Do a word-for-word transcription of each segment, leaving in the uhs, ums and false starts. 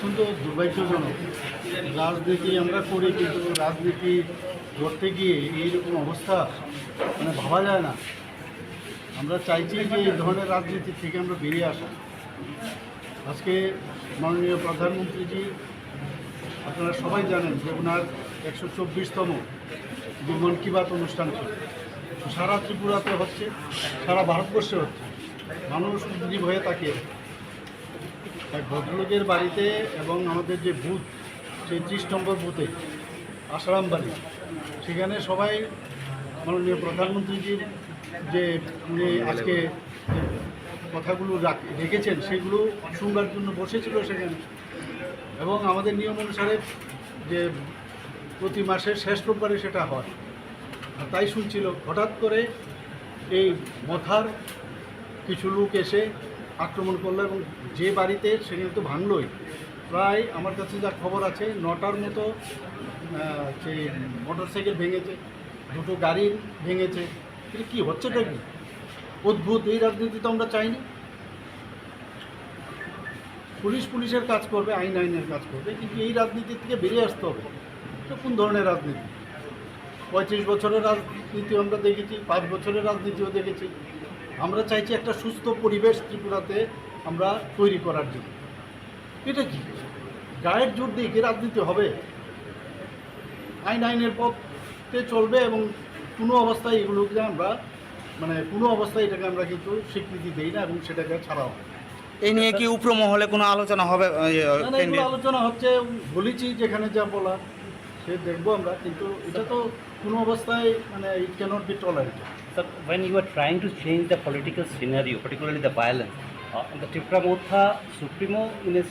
অত্যন্ত দুর্ভাগ্যজনক। রাজনীতি আমরা করি, কিন্তু রাজনীতি করতে গিয়ে এইরকম অবস্থা, মানে, ভাবা যায় না। আমরা চাইছি যে এই ধরনের রাজনীতি থেকে আমরা বেরিয়ে আসা। আজকে মাননীয় প্রধানমন্ত্রীজি, আপনারা সবাই জানেন যে ওনার একশো চব্বিশতম যে মন কি বাত অনুষ্ঠান ছিল, সারা ত্রিপুরাতে হচ্ছে, সারা ভারতবর্ষে হচ্ছে, মানুষ উদ্গ্রীব হয়ে তাকিয়ে আছে। এক ভদ্রলোকের বাড়িতে এবং আমাদের যে বুথ, সেই ত্রিশ নম্বর বুথে, আশারাম বাড়ি, সেখানে সবাই মাননীয় প্রধানমন্ত্রীজির যে উনি আজকে কথাগুলো রাখ-, রেখেছেন, সেগুলো শুনবার জন্য বসেছিল সেখানে। এবং আমাদের নিয়ম অনুসারে যে প্রতি মাসের শেষ রোববারে সেটা হয়। আর তাই শুনছিল, হঠাৎ করে এই মথার কিছু লোক এসে আক্রমণ করলো এবং যে বাড়িতে, সেখানে তো ভাঙলোই, প্রায় আমার কাছে যা খবর আছে নটার মতো, আহ, সেই মোটরসাইকেল ভেঙেছে, দুটো গাড়ি ভেঙেছে। এটা কী হচ্ছেটা কী? অদ্ভুত, এই রাজনীতি তো আমরা চাইনি। পুলিশ পুলিশের কাজ করবে, আইন আইনের কাজ করবে, কিন্তু এই রাজনীতি থেকে বেরিয়ে আসতে হবে। এটা কোন ধরনের রাজনীতি? পঁয়ত্রিশ বছরের রাজনীতি আমরা দেখেছি, পাঁচ বছরের রাজনীতিও দেখেছি। আমরা চাইছি একটা সুস্থ পরিবেশ ত্রিপুরাতে আমরা তৈরি করার জন্য। এটা কি? গায়ের জোর দিয়ে কি রাজনীতি হবে? আইন আইনের পথে চলবে এবং কোনো অবস্থায় এগুলোকে আমরা, মানে, কোনো অবস্থায় এটাকে আমরা কিন্তু স্বীকৃতি দেই না এবং সেটাকে ছাড়াও। এই নিয়ে কি উপর মহলে কোনো আলোচনা হবে, আহ, ইয়ে, না, না, এগুলো candidate? আলোচনা হচ্ছে, বলেছি যেখানে যা বলার সে দেখবো আমরা, কিন্তু এটা তো কোনো অবস্থায়, মানে, it cannot be tolerated. Sir, when you are trying to change the political scenario, particularly the violence, uh, the Tipra Motha Supremo in a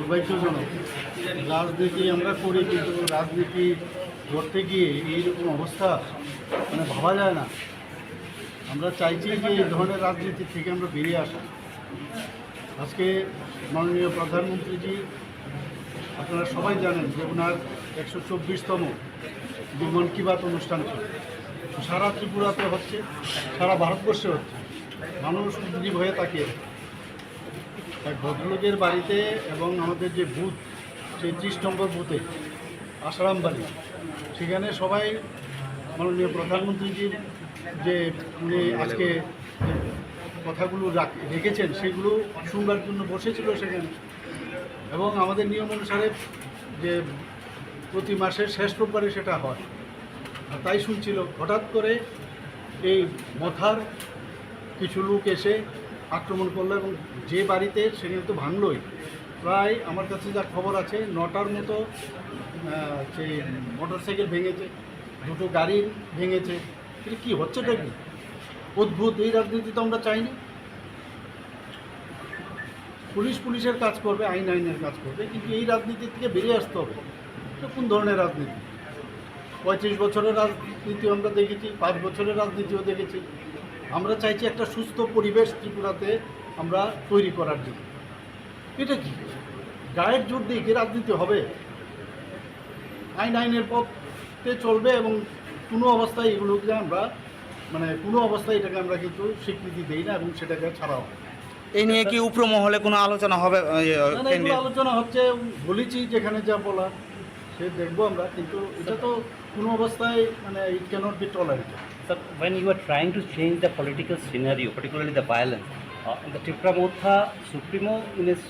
দুর্ভাগ্যজনক। রাজনীতি আমরা করি, কিন্তু রাজনীতি করতে গিয়ে এইরকম অবস্থা, মানে, ভাবা যায় না। আমরা চাইছি যে এই ধরনের রাজনীতি থেকে আমরা বেরিয়ে আসা। আজকে মাননীয় প্রধানমন্ত্রীজি, আপনারা সবাই জানেন যে ওনার একশো চব্বিশতম যে মন কি বাত অনুষ্ঠান ছিল, সারা ত্রিপুরাতে হচ্ছে, সারা ভারতবর্ষে হচ্ছে। মানুষ উদ্গ্রীব হয়ে তাকিয়ে আছে। এক ভদ্রলোকের বাড়িতে এবং আমাদের যে বুথ, সেই ত্রিশ নম্বর বুথে আশারাম বাড়ি, সেখানে সবাই মাননীয় প্রধানমন্ত্রীজির যে উনি আজকে কথাগুলো রাখ-, রেখেছেন, সেগুলো শুনবার জন্য বসেছিল সেখানে। এবং আমাদের নিয়ম অনুসারে যে প্রতি মাসের শেষ রোববারে সেটা হয়। আর তাই শুনছিল, হঠাৎ করে এই মথার কিছু লোক এসে আক্রমণ করলো এবং যে বাড়িতে, সেখানে তো ভাঙলোই। প্রায় আমার কাছে যা খবর আছে, নটার মতো, আহ, সেই মোটরসাইকেল ভেঙেছে, দুটো গাড়ি ভেঙেছে। এটা কি হচ্ছেটা কি? অদ্ভুত, এই রাজনীতি তো আমরা চাইনি। পুলিশ পুলিশের কাজ করবে, আইন আইনের কাজ করবে, কিন্তু এই রাজনীতি থেকে বেরিয়ে আসতে হবে। এটা কোন ধরনের রাজনীতি? পঁয়ত্রিশ বছরের রাজনীতি আমরা দেখেছি, পাঁচ বছরের রাজনীতিও দেখেছি। আমরা চাইছি একটা সুস্থ পরিবেশ ত্রিপুরাতে আমরা তৈরি করার জন্য। এটা কি? গায়ের জোর দিয়ে কি রাজনীতি হবে? আইন আইনের পথে চলবে এবং কোনো অবস্থায় এগুলোকে আমরা, মানে, কোনো অবস্থায় এটাকে আমরা কিন্তু স্বীকৃতি দেই না এবং সেটাকে ছাড়া হবে। এই নিয়ে কি উপর মহলে কোনো আলোচনা হবে? আহ, না, না, এগুলো কেন্দ্রীয় আলোচনা হচ্ছে, বলেছি যেখানে যা বলার সে দেখবো আমরা, কিন্তু এটা তো কোনো অবস্থায়, মানে, it cannot be tolerated. Sir, when you are trying to change the political scenario, particularly the violence, uh, the Tipra Motha Supremo in his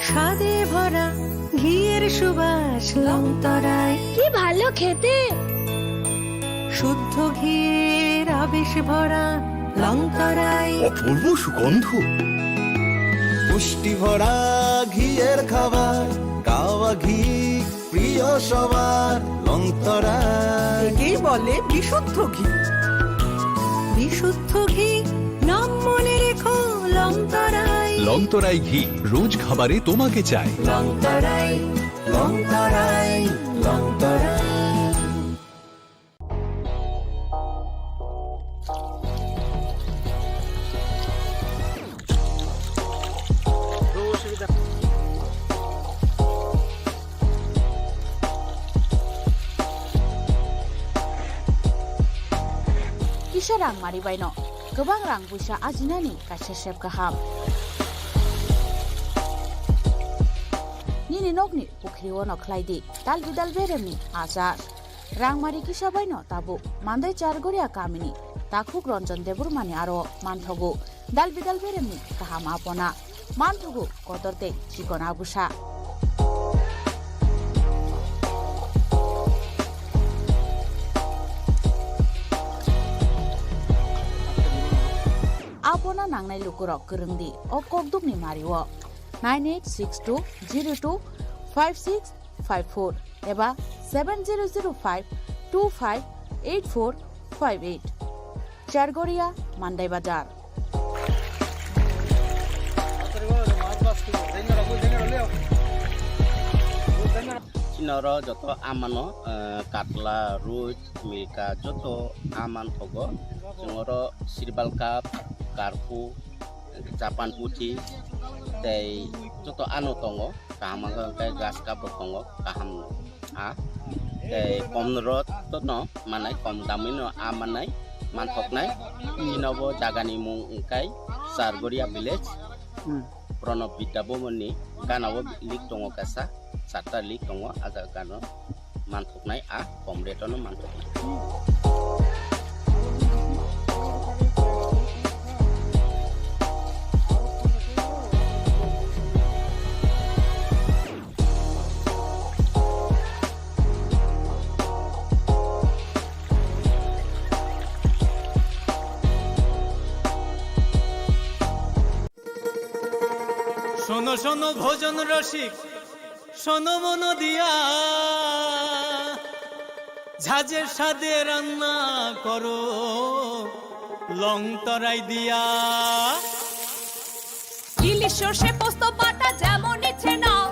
স্বাদে ভরা ঘিয়ের সুবাস লংতরায়। কি ভালো খেতে! শুদ্ধ ঘিয়ের আবেশ ভরা লংতরায়। অপূর্ব সুগন্ধ। পুষ্টি ভরা ঘিয়ের খাবার, গাওয়া ঘি প্রিয় সবার লংতরায়। একেই বলে বিশুদ্ধ ঘি। বিশুদ্ধ ঘি, নাম মনে রেখো লংতরায়। লংতরায় ঘি, রোজ খাবারে তোমাকে চাই। লংতরায়, লংতরায়, Longtharai. Kisa rang mari baino kwbang rang puisa ajinani kaisa sep kaham. Nini nokni pukhri-o no khlai di dal bidal beremni achar. Rangmari kisa baino tabuk Mandai Chargoria kamini takhuk Ranjan Debbarmani aro manthogo dal bidal beremni kaham apona, manthogo kotor tei chikon abusa. Apona nangnai lukurok kwrwng di o kokdukni mario nine eight six two zero two five six five four eba seven zero zero five two five eight four five eight. Chargoria, Mandai Bazar. Chini oro joto amano, eh, katla, ruj, milka joto aman thogo. Chwng oro sirbal cup, karpu, Japan puthi tei joto ano tongo. Kaham wngkha hwnkhe grass cup bo tongo, kaham no. A tei kom rot no manai, kom damwi no a manai, manthoknai. Chini bo jagani mung wngkha Chargoria village. Hmm. Pranab Vidya Bhavan ni gana o lake tongo kaisa, charta lake tongo, a jaga gana o manthoknai, a kom rate o no manthoknai. শোনো শোনো ভোজন রসিক, শোনো মন দিয়া, ঝাঁঝের স্বাদে রান্না করো লং তরাই দিয়া। ইলিশ সর্ষে পোস্ত বাটা যেমন ইচ্ছে নাও,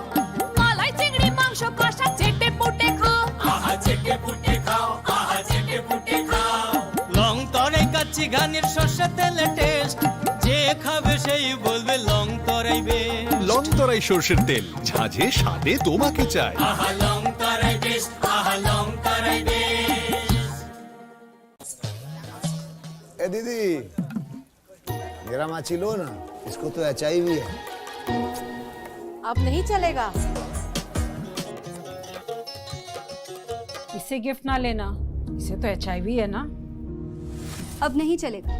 মালাই চিংড়ি মাংস কষা চেটে পুটে খাও। আহা চেটে পুটে খাও, আহা চেটে পুটে খাও। লং তরাই কাচ্চি ঘানির সর্ষে তেলে টেস্ট, যে খাবে সেই বলবে লং তরাই বেশ। লং তরাই সর্ষের তেল, ঝাঁঝে স্বাদে তোমাকে চাই। আহা লং তরাই বেশ, আহা লং তরাই বেশ। ए दीदी, मेरा माची लो ना, इसको तो एचआईवी है। अब नहीं चलेगा। इसे गिफ्ट ना लेना, इसे तो एचआईवी है ना। अब नहीं चलेगा।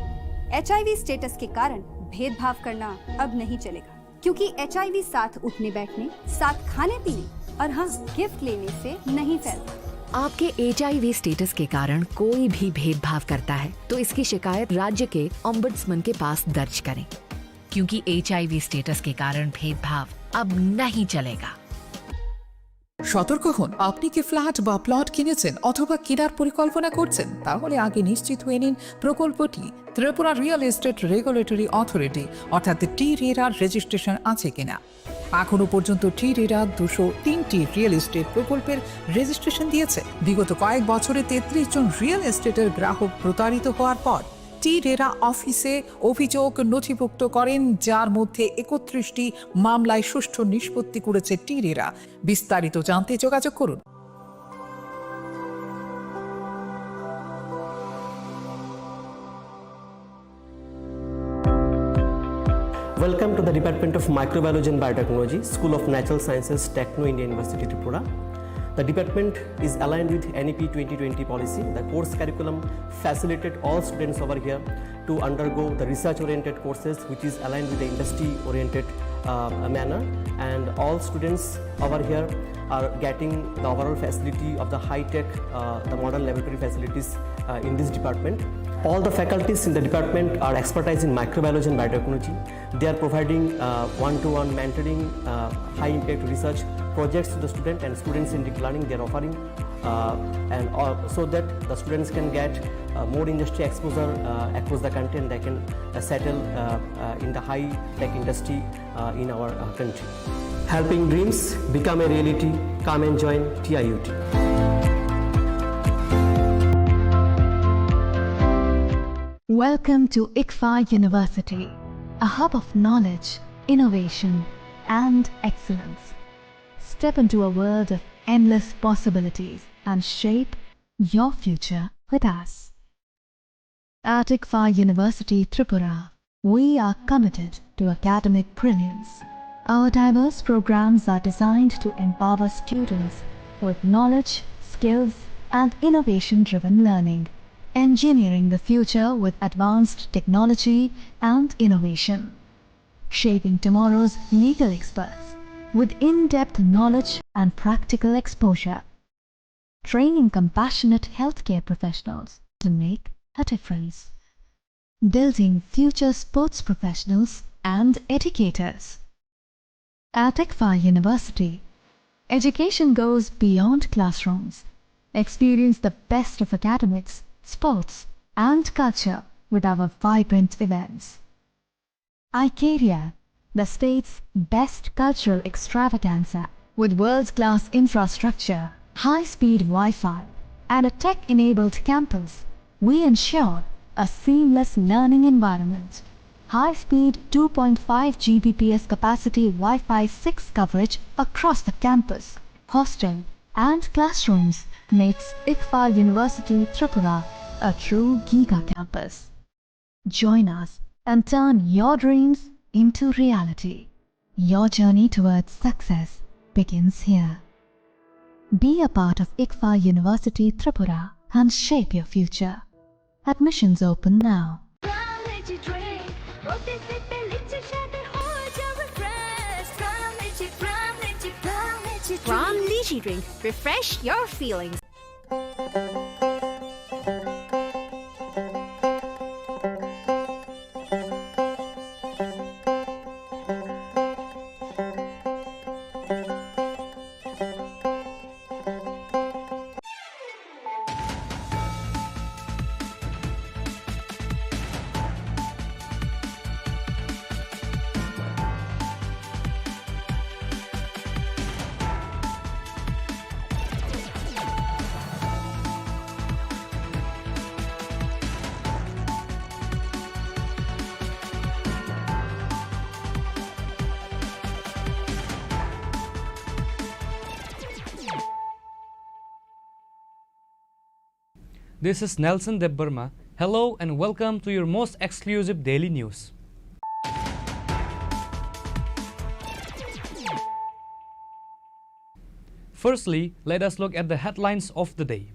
एचआईवी स्टेटस के कारण भेदभाव करना अब नहीं चलेगा, क्योंकि एचआईवी साथ उठने बैठने, साथ खाने पीने और हाँ, गिफ्ट लेने से नहीं फैलता। आपके एचआईवी स्टेटस के कारण कोई भी भेदभाव करता है, तो इसकी शिकायत राज्य के ओम्बड्समैन के पास दर्ज करें, क्योंकि एचआईवी स्टेटस के कारण भेदभाव अब नहीं चलेगा। সতর্ক হন, আপনি কি ফ্ল্যাট বা প্লট কিনেছেন অথবা কেনার পরিকল্পনা করছেন? তাহলে আগে নিশ্চিত হয়ে নিন প্রকল্পটি Tripura real estate regulatory authority অর্থাৎ টি রেরার রেজিস্ট্রেশন আছে কিনা। এখনও পর্যন্ত টি রেরা দুশো তিনটি রিয়েল এস্টেট প্রকল্পের রেজিস্ট্রেশন দিয়েছে। বিগত কয়েক বছরে তেত্রিশ জন রিয়েল এস্টেটের গ্রাহক প্রতারিত হওয়ার পর টি রেরা অফিসে অভিযোগ নথিভুক্ত করেন, যার মধ্যে একত্রিশটি মামলায় সুষ্ঠু নিষ্পত্তি করেছে টি রেরা। বিস্তারিত জানতে যোগাযোগ করুন। Welcome to the Department of Microbiology and Biotechnology, School of Natural Sciences, Techno India University, Tripura. The department is aligned with N E P twenty twenty policy. The course curriculum facilitated all students over here to undergo the research-oriented courses, which is aligned with the industry-oriented, uh, manner. And all students over here are getting the overall facility of the high-tech, uh, the modern laboratory facilities, uh, in this department. All the faculties in the department are expertise in microbiology and biotechnology. They are providing, uh, one-to-one mentoring, uh, high-impact research projects to the student and student-centric learning they are offering, uh, and all, so that the students can get, uh, more industry exposure, uh, across the country, and they can, uh, settle, uh, uh, in the high-tech industry, uh, in our, uh, country. Helping dreams become a reality. Come and join T I U T. Welcome to ICFAI University, a hub of knowledge, innovation, and excellence. Step into a world of endless possibilities and shape your future with us. At ICFAI University Tripura, we are committed to academic brilliance. Our diverse programs are designed to empower students with knowledge, skills, and innovation-driven learning, engineering the future with advanced technology and innovation, shaping tomorrow's legal experts with in-depth knowledge and practical exposure, training compassionate healthcare professionals to make a difference, building future sports professionals and educators. At ICFAI University, education goes beyond classrooms. Experience the best of academics, sports, and culture with our vibrant events. iCareer, The state's best cultural extravaganza, with world-class infrastructure, high-speed Wi-Fi, and a tech-enabled campus, we ensure a seamless learning environment. High-speed two point five G B P S capacity Wi-Fi six coverage across the campus, hostel, and classrooms makes ICFAR University Tripura a true giga campus. Join us and turn your dreams into reality. Your journey towards success begins here. Be a part of ICFAR University Tripura and shape your future. Admissions open now. From Lychee drink, refresh your feelings. This is Nelson Debbarma. Hello and welcome to your most exclusive daily news. Firstly, let us look at the headlines of the day.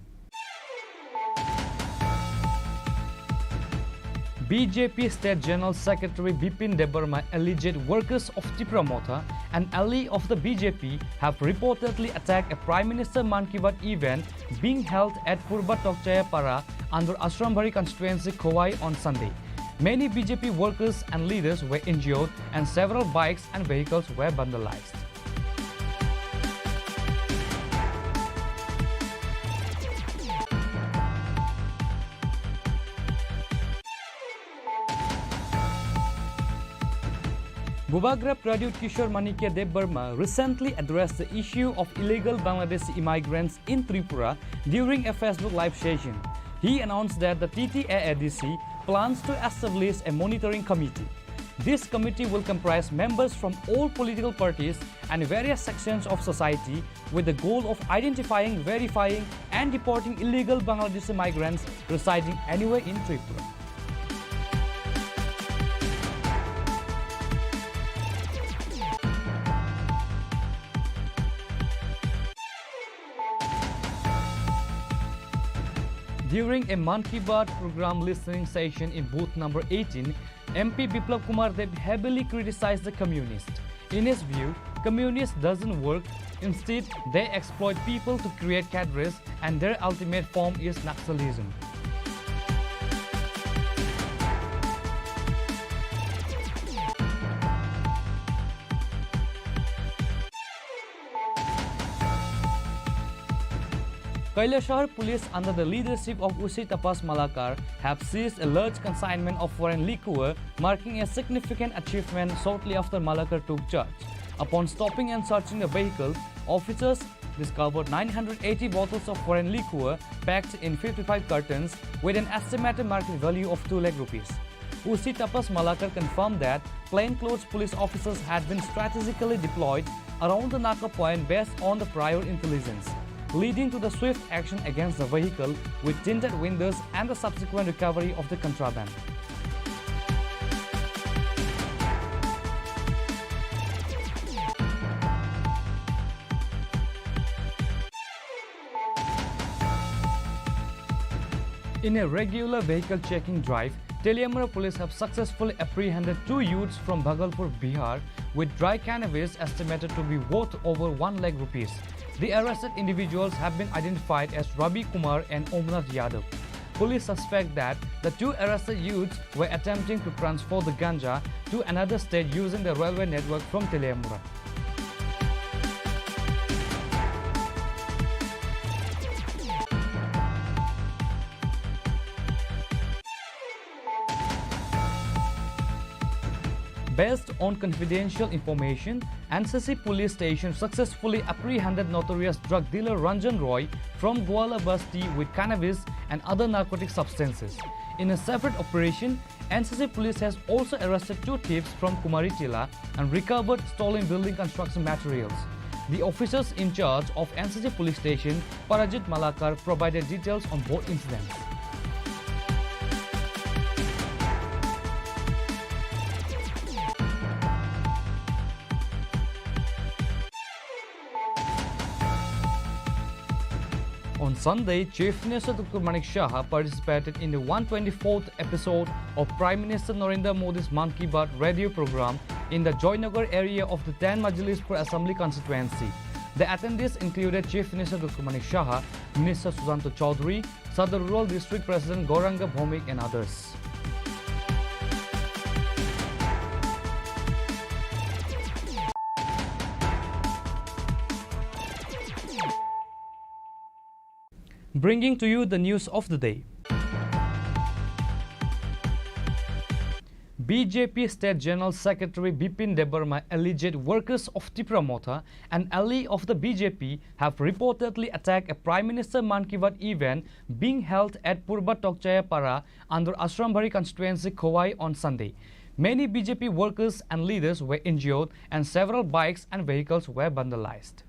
B J P State General Secretary Bipin Debbarma alleged workers of Tipra Motha, an ally of the B J P, have reportedly attacked a Prime Minister Mann Ki Baat event being held at Purba Tokchaya Para under Ashrambari constituency, Khowai on Sunday. Many B J P workers and leaders were injured and several bikes and vehicles were vandalized. Bubagra Pradyut Kishore Manikya Debbarma recently addressed the issue of illegal Bangladeshi immigrants in Tripura during a Facebook live session. He announced that the T T A A D C plans to establish a monitoring committee. This committee will comprise members from all political parties and various sections of society with the goal of identifying, verifying, and deporting illegal Bangladeshi migrants residing anywhere in Tripura. During a Mann Ki Baat program listening session in booth number eighteen, M P Biplab Kumar Deb heavily criticized the communists. In his view, communist doesn't work. Instead, they exploit people to create cadres, and their ultimate form is Naxalism. Kailashahar police, under the leadership of O C Tapas Malakar, have seized a large consignment of foreign liquor, marking a significant achievement shortly after Malakar took charge. Upon stopping and searching the vehicle, officers discovered nine hundred eighty bottles of foreign liquor packed in fifty-five cartons with an estimated market value of two lakh rupees. O C Tapas Malakar confirmed that plainclothes police officers had been strategically deployed around the Naka point based on the prior intelligence, leading to the swift action against the vehicle with tinted windows and the subsequent recovery of the contraband. In a regular vehicle checking drive, Teliamura police have successfully apprehended two youths from Bhagalpur, Bihar, with dry cannabis estimated to be worth over one lakh rupees. The arrested individuals have been identified as Ravi Kumar and Omnath Yadav. Police suspect that the two arrested youths were attempting to transfer the ganja to another state using the railway network from Teliamura. Based on confidential information, N C C police station successfully apprehended notorious drug dealer Ranjan Roy from Goala Basti with cannabis and other narcotic substances. In a separate operation, N C C police has also arrested two thieves from Kumari Tila and recovered stolen building construction materials. The officers in charge of N C C police station, Parajit Malakar, provided details on both incidents. On Sunday, Chief Minister Doctor Manik Saha participated in the one twenty-fourth episode of Prime Minister Narendra Modi's Mann Ki Baat radio program in the Joynagar area of the ten Majlispur Assembly constituency. The attendees included Chief Minister Doctor Manik Saha, Minister Sushanta Chowdhury, Sadar Rural District President Gauranga Bhowmik and others. Bringing to you the news of the day. B J P State General Secretary Bipin Debbarma alleged workers of Tipra Motha, an ally of the B J P, have reportedly attacked a Prime Minister Mann Ki Baat event being held at Purba Tokchaya Para under Ashrambari constituency, Khowai on Sunday. Many B J P workers and leaders were injured and several bikes and vehicles were vandalized.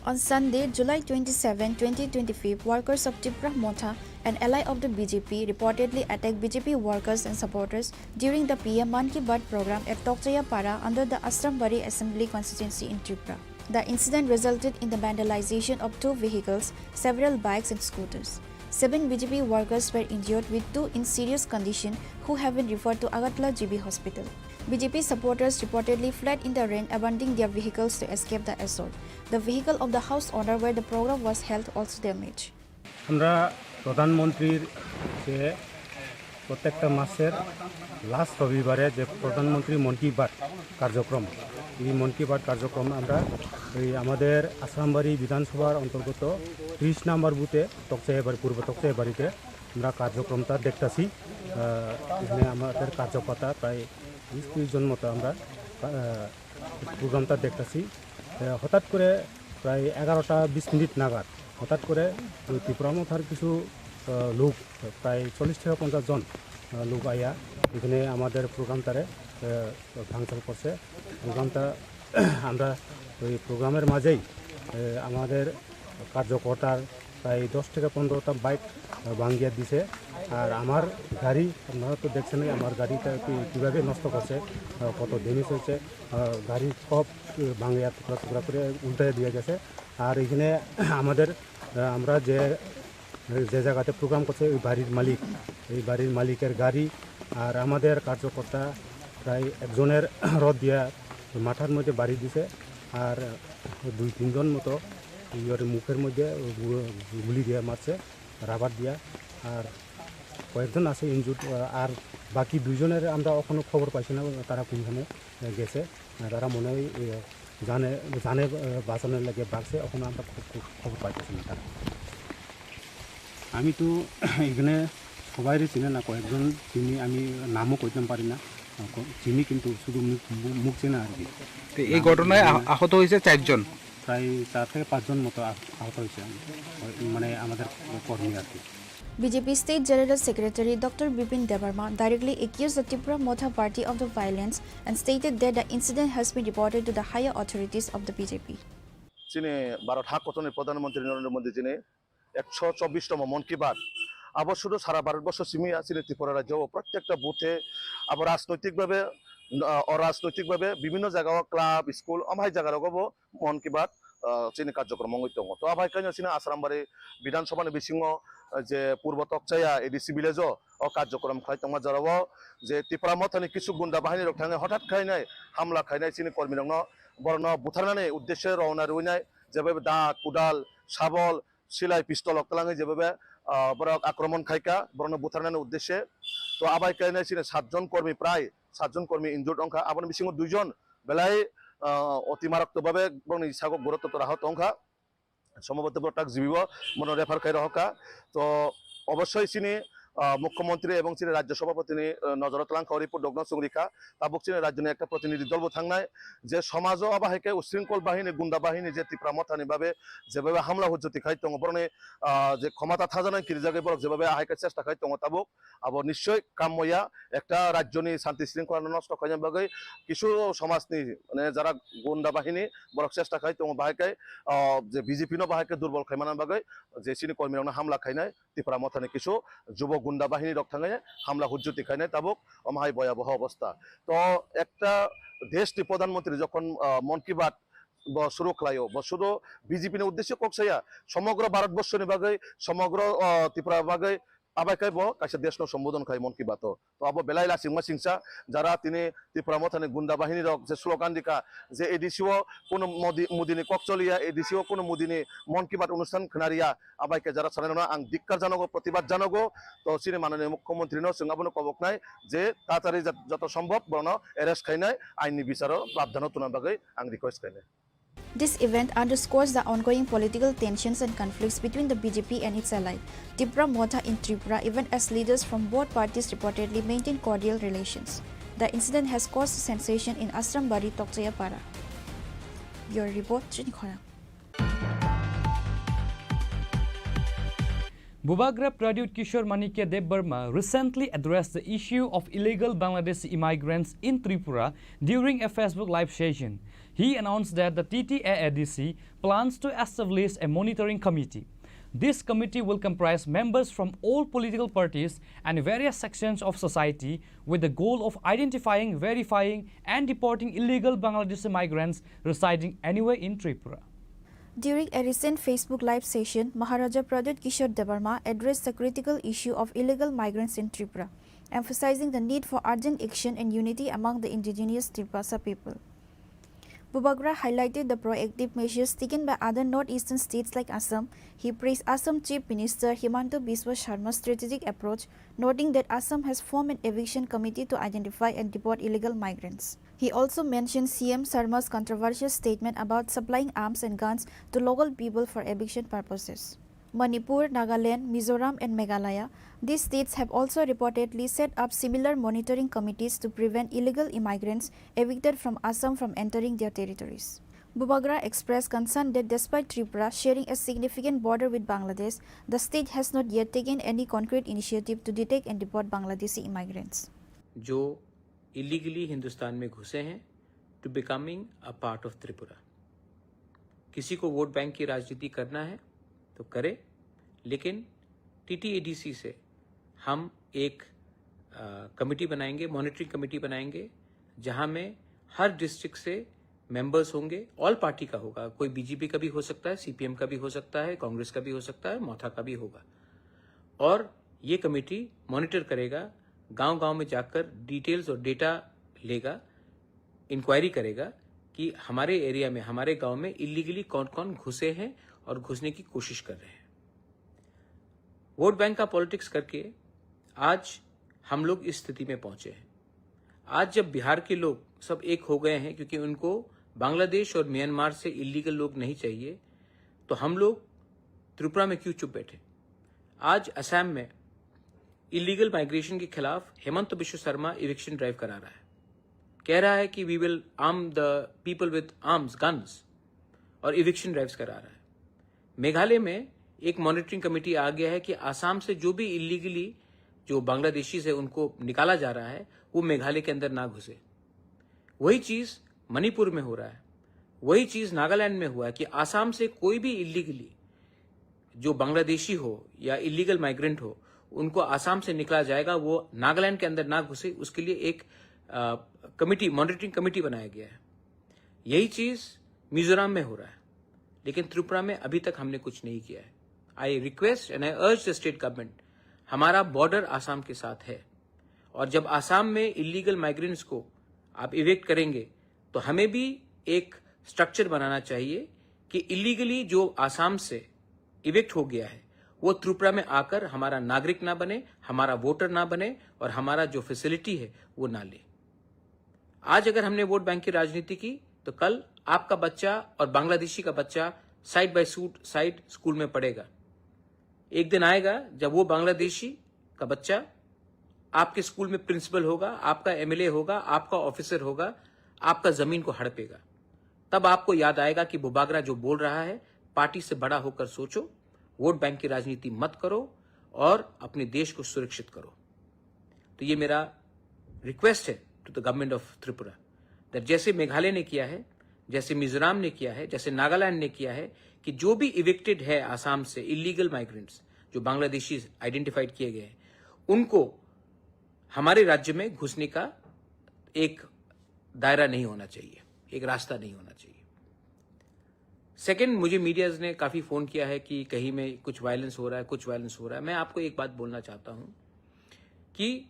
On Sunday, July twenty-seven, twenty twenty-five, workers of Tipra Motha, an ally of the B J P, reportedly attacked B J P workers and supporters during the P M Mann Ki Baat program at Tokchaya Para under the Ashrambari Assembly Constituency in Tripura. The incident resulted in the vandalization of two vehicles, several bikes and scooters. Seven B J P workers were injured, with two in serious condition who have been referred to Agartala G B Hospital. B J P supporters reportedly fled in the rain, abandoning their vehicles to escape the assault. The vehicle of the house owner where the program was held also damaged. আমরা প্রধানমন্ত্রীর যে প্রত্যেকটা মাসের লাস্ট রবিবারে যে প্রধানমন্ত্রী মন কি বাত কার্যক্রম, এই মন কি বাত কার্যক্রম আমরা এই আমাদের আশ্রামবাড়ি বিধানসভার অন্তর্গত ত্রিশ নম্বর বুথে তকচাইবাড়ি, পূর্ব তকচাইবাড়িতে আমরা কার্যক্রমটা দেখতাছি। আহ, এখানে আমাদের কার্যকর্তা প্রায় বিশ ত্রিশ জন মতো আমরা, আহ, প্রোগ্রামটা দেখতাছি। আহ, হঠাৎ করে প্রায় এগারোটা বিশ মিনিট নাগাদ হঠাৎ করে ওই ত্রিপুরা মথার কিছু, আহ, লোক, প্রায় চল্লিশ থেকে পঞ্চাশ জন, আহ, লোক আইয়া এখানে আমাদের প্রোগ্রামটারে, আহ, ভাঙচুর করছে। প্রোগ্রামটা আমরা ওই প্রোগ্রামের মাঝেই, আহ, আমাদের কার্যকর্তার প্রায় দশ থেকে পনেরোটা বাইক, আহ, ভাঙিয়ে দিছে। আর আমার গাড়ি, আপনারা তো দেখছেনই, আমার গাড়িটা কি-, কিভাবে নষ্ট করছে, আহ, কত ড্যামেজ হয়েছে, আহ, গাড়ি সব, আহ, ভাঙিয়ে টুকরা টুকরা করে উল্টে দিয়ে গেছে। আর এখানে আমাদের, আহ, আমরা যে, যে জায়গাতে প্রোগ্রাম করছে, ওই বাড়ির মালিক, এই বাড়ির মালিকের গাড়ি আর আমাদের কার্যকর্তা প্রায় একজনের রড দিয়া মাথার মধ্যে বাড়ি দিছে। আর দুই তিনজন মতো ইয়র মুখের মধ্যে গু-, গুলি দিয়ে মারছে, রাবার দিয়া। আর কয়েকজন আছে ইনজুর্ড, আর বাকি দুইজনের আমরা এখনো খবর পাইছি না, তারা কোনখানে গেছে। তারা মনে হয়, এ, জানে, জানে, এ, বাঁচানোর লাগে বাঁচছে, এখনো আমরা খুব, খুব খবর পাইতেছি না তারা। আমি তো এখানে সবাইরে চিনে না, কয়েকজন চিনি, আমি নামও কইতাম পারি না, ক-, চিনি কিন্তু শুধু মুখ, মু-, মুখ চেনা আর কি। তো এই নাম ঘটনায় আহ-, জানি না। আহত হয়েছে চারজন। প্রায় চার থেকে পাঁচজন মতো আহ-, আহত হয়েছে, মানে আমাদের কর্মী আর কি। B J P State General Secretary Doctor Bipin Debbarma directly accused the Tipra Motha Party of the violence and stated that the incident has been reported to the higher authorities of the B J P. Chini Bharat ha kotorni Pradhan Mantri Narendra Modi jini ekso chobbish tomo Mon Ki Baat. Abo sudu sara Bharat borsho simi ya, chini Tripura rajyo o prottekta buthe abo rajnoitik bhabe, ah, orajnoitik bhabe bibhinno jaga o club, school, amhai jaga rogo bo Mon Ki Baat, ah, chini karjokrom wngwi tongo. To abai khaino chini Asrambari Bidhan Sabha ni bisingo, ah, je Purbo Tokchaya A D C village o, o karjokrom khlai tongma jora o je Tipra Mothani kisu gunda bahini rok thangwi hothat khlainai hamla khlainai chini kormi rokno, borokno butharnani uddeshe rowna rwinai, jeba da, kudal, sabol, silai, pistol rok twlangwi jeba ah, borok akromon khaikha, borokno butharnani uddesye. To abai khe chini satjon kormi, prai satjon kormi injured wngkha, aboni bisingo duijon belai, ah, oti maraktwk babe borokni sago gurutotwk ahot wngkha. Sombhoboto borok tak G B o bono refer khai rohorkha. To obossoi chini, ah, mukhyamantri ebong chini rajya sabhapatini, ah, nojoro twlangkha, o report rokno chwng rikha. Tabuk chini rajyoni ekta protinidhi dol bo thangnai, je somajo abo hai khe usringkol bahini, gunda bahini je Tipra Mothani babe jebabe hamla hujjoti khai tongo, borokni, ah, je khomata thajanai kirijagwi borok jebabe ahai khe chesta khai tongo tabuk, abo nischoi kammoya, ekta rajyoni santi sringkholano nosto khaina bagwi kisu somajni, mane, jara gunda bahini borok chesta khai tongo, bahai khe, ah, je B J P no bahai khe durbol khaimana bagwi je chini kormirokno hamla khainai, Tipra Mothani kisu jubo gunda bahini rok thangwi hamla hujjoti khainai tabuk, omo hai boyaboho obostha. To ekta deshni pradhan mantri jokhon, ah, Mon Ki Baat bo suru khlaio, bo suru B J P ni uddesyo kok saya, somogro Bharat borshoni bagwi, somogro, ah, Tripura bagwi, abai khe bo kaisa deshno sombodon khai Mon Ki Baat o. To abo belai lasingma singsa, jara tini Tipra Mothani gunda bahini rok je slogan rikha je A D C o kuno Modi, Modi ni kok choliya, A D C o kuno Modi ni Mon Ki Baat onusthan khwnariya, abai khe jara sanai rokno ang dikkar janogo, protibad janogo. To chini mananiya mukhyamantri no chwng abono koboknai je tatari jat-, joto sombhob borokno arrest khainai, ain ni bicharo prabdhano tuna bagwi ang request khainai. This event underscores the ongoing political tensions and conflicts between the B J P and its ally, Tipra Motha in Tripura, even as leaders from both parties reportedly maintain cordial relations. The incident has caused sensation in Asrambari Tokchayapara. Bureau Report, Chini Khorang. Bubagra Pradyut Kishore Manikya Debbarma recently addressed the issue of illegal Bangladeshi immigrants in Tripura during a Facebook live session. He announced that the T T A A D C plans to establish a monitoring committee. This committee will comprise members from all political parties and various sections of society with the goal of identifying, verifying, and deporting illegal Bangladeshi migrants residing anywhere in Tripura. During a recent Facebook live session, Maharaja Pradyut Kishore Debbarma addressed the critical issue of illegal migrants in Tripura, emphasizing the need for urgent action and unity among the indigenous Tiprasa people. Bubagra highlighted the proactive measures taken by other northeastern states like Assam. He praised Assam Chief Minister Himanta Biswa Sarma's strategic approach, noting that Assam has formed an eviction committee to identify and deport illegal migrants. He also mentioned C M Sarma's controversial statement about supplying arms and guns to local people for eviction purposes. Manipur, Nagaland, Mizoram, and Meghalaya, these states have also reportedly set up similar monitoring committees to prevent illegal immigrants evicted from Assam from entering their territories. Bubagra expressed concern that despite Tripura sharing a significant border with Bangladesh, the state has not yet taken any concrete initiative to detect and deport Bangladeshi immigrants. जो इलीगली हिंदुस्तान में घुसे हैं, to becoming a part of Tripura. किसी को vote bank की राजनीति करना है तो करे, लेकिन टीटीएडीसी से हम एक, अ, कमेटी बनाएंगे, मॉनिटरिंग कमेटी बनाएंगे, जहां में हर डिस्ट्रिक्ट से मेंबर्स होंगे, ऑल पार्टी का होगा, कोई बीजेपी का भी हो सकता है, सीपीएम का भी हो सकता है, कांग्रेस का भी हो सकता है, मोथा का भी होगा। और ये कमेटी मॉनिटर करेगा, गांव-गांव में जाकर डिटेल्स और डेटा लेगा, इंक्वायरी करेगा कि हमारे एरिया में, हमारे गांव में इलीगली कौन-कौन घुसे हैं और घुसने की कोशिश कर रहे हैं। वोट बैंक का पॉलिटिक्स करके आज हम लोग इस स्थिति में पहुंचे हैं। आज जब बिहार के लोग सब एक हो गए हैं, क्योंकि उनको बांग्लादेश और म्यांमार से इलीगल लोग नहीं चाहिए, तो हम लोग त्रिपुरा में क्यों चुप बैठे? आज असम में इलीगल माइग्रेशन के खिलाफ हेमंत बिश्व शर्मा इविक्शन ड्राइव करा रहा है, कह रहा है कि we will arm the people with arms, guns, और इविक्शन ड्राइव्स करा रहा है। मेघालय में एक मॉनिटरिंग कमेटी आ गया है कि आसाम से जो भी इलीगली जो बांग्लादेशी से उनको निकाला जा रहा है, वो मेघालय के अंदर ना घुसे। वही चीज़ मणिपुर में हो रहा है, वही चीज़ नागालैंड में हुआ है कि आसाम से कोई भी इलीगली जो बांग्लादेशी हो या इलीगल माइग्रेंट हो, उनको आसाम से निकला जाएगा, वो नागालैंड के अंदर ना घुसे, उसके लिए एक, अ, कमेटी, मॉनिटरिंग कमेटी बनाया गया है। यही चीज़ मिजोरम में हो रहा है, लेकिन त्रिपुरा में अभी तक हमने कुछ नहीं किया है। I request and I urge the state government, हमारा बॉर्डर आसाम के साथ है, और जब आसाम में इलीगल माइग्रेंट्स को आप इविक्ट करेंगे, तो हमें भी एक स्ट्रक्चर बनाना चाहिए कि इलीगली जो आसाम से इविक्ट हो गया है, वो त्रिपुरा में आकर हमारा नागरिक ना बने, हमारा वोटर ना बने और हमारा जो फैसिलिटी है वो ना ले। आज अगर हमने वोट बैंक की राजनीति की तो कल आपका बच्चा और बांग्लादेशी का बच्चा side by suit side school में पढ़ेगा। एक दिन आएगा जब वो बांग्लादेशी का बच्चा आपके स्कूल में प्रिंसिपल होगा, आपका एमएलए होगा, आपका ऑफिसर होगा, आपका जमीन को हड़पेगा। तब आपको याद आएगा कि बुबागरा जो बोल रहा है, पार्टी से बड़ा होकर सोचो, वोट बैंक की राजनीति मत करो और अपने देश को सुरक्षित करो। तो ये मेरा रिक्वेस्ट है to the government of Tripura, that जैसे मेघालय ने किया है, जैसे मिजोरम ने किया है, जैसे नागालैंड ने किया है, कि जो भी इविक्टेड है आसाम से, इलीगल माइग्रेंट्स जो बांग्लादेशी आइडेंटिफाइड किए गए हैं, उनको हमारे राज्य में घुसने का एक दायरा नहीं होना चाहिए, एक रास्ता नहीं होना चाहिए। सेकंड, मुझे मीडियाज ने काफ़ी फ़ोन किया है कि कहीं में कुछ वायलेंस हो रहा है, कुछ वायलेंस हो रहा है। मैं आपको एक बात बोलना चाहता हूँ कि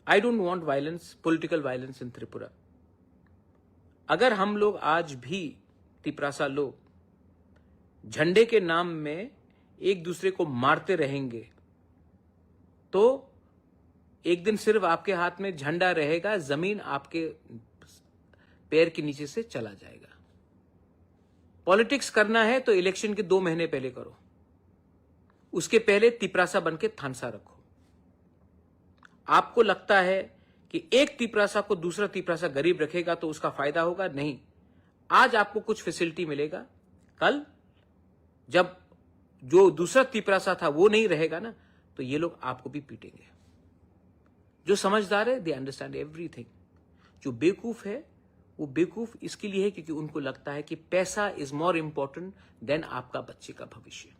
I don't want violence, political violence in Tripura. अगर हम लोग आज भी, तिपरासा लोग, झंडे के नाम में एक दूसरे को मारते रहेंगे तो एक दिन सिर्फ आपके हाथ में झंडा रहेगा, जमीन आपके पैर के नीचे से चला जाएगा। पॉलिटिक्स करना है तो इलेक्शन के दो महीने पहले करो, उसके पहले तिपरासा बन के थानसा रखो। आपको लगता है कि एक तिपरासा को दूसरा तिपरासा गरीब रखेगा तो उसका फायदा होगा? नहीं। आज आपको कुछ फैसिलिटी मिलेगा, कल जब जो दूसरा तिपरासा था वो नहीं रहेगा ना, तो ये लोग आपको भी पीटेंगे। जो समझदार है, दे अंडरस्टैंड एवरीथिंग। जो बेवकूफ है, वो बेवकूफ इसके लिए है क्योंकि उनको लगता है कि पैसा इज मोर इम्पोर्टेंट देन आपका बच्चे का भविष्य।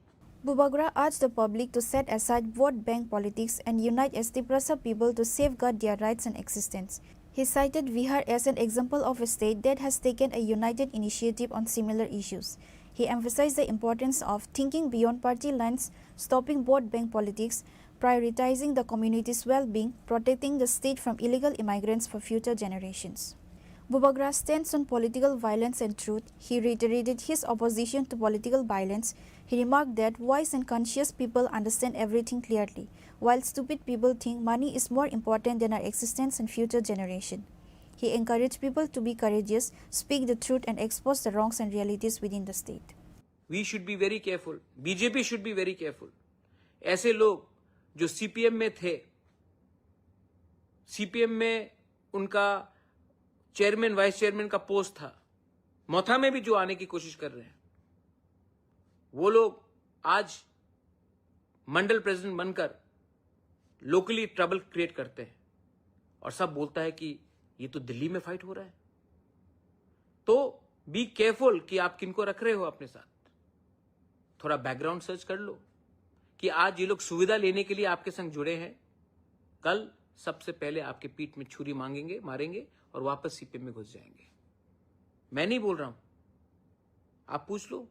Bubagra urged the public to set aside vote bank politics and unite as Tiprasa people to safeguard their rights and existence. He cited Bihar as an example of a state that has taken a united initiative on similar issues. He emphasized the importance of thinking beyond party lines, stopping vote bank politics, prioritizing the community's well-being, protecting the state from illegal immigrants for future generations. Bubagra's stance on political violence and truth, he reiterated his opposition to political violence. He remarked that wise and conscious people understand everything clearly, while stupid people think money is more important than our existence and future generation. He encouraged people to be courageous, speak the truth, and expose the wrongs and realities within the state. We should be very careful. BJP should be very careful. ऐसे लोग जो सीपीएम में थे, सीपीएम में उनका chairman, vice chairman का पोस्ट था, मोथा में भी जो आने की कोशिश कर रहे हैं, वो लोग आज मंडल प्रेसिडेंट बनकर लोकली ट्रबल क्रिएट करते हैं और सब बोलता है कि ये तो दिल्ली में फाइट हो रहा है। तो बी केयरफुल कि आप किनको रख रहे हो अपने साथ। थोड़ा बैकग्राउंड सर्च कर लो कि आज ये लोग सुविधा लेने के लिए आपके संग जुड़े हैं, कल सबसे पहले आपके पीठ में छुरी मांगेंगे, मारेंगे और वापस सीपीएम में घुस जाएंगे। मैं नहीं बोल रहा हूं, आप पूछ लो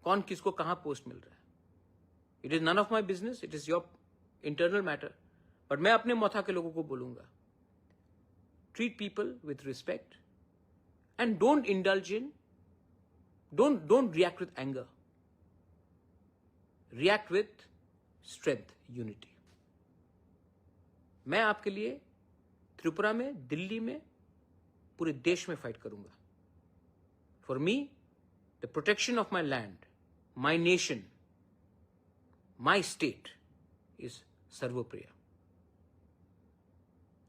कौन किसको कहां पोस्ट मिल रहा है। It is none of my business, it is your internal matter. But मैं अपने मोथा के लोगों को बोलूंगा, treat people with respect and don't indulge in, don't, don't react with anger, react with strength, unity. मैं आपके लिए त्रिपुरा में, दिल्ली में, पूरे देश में फाइट करूंगा। For me, the protection of my land, my nation, my state is सर्वोप्रिय।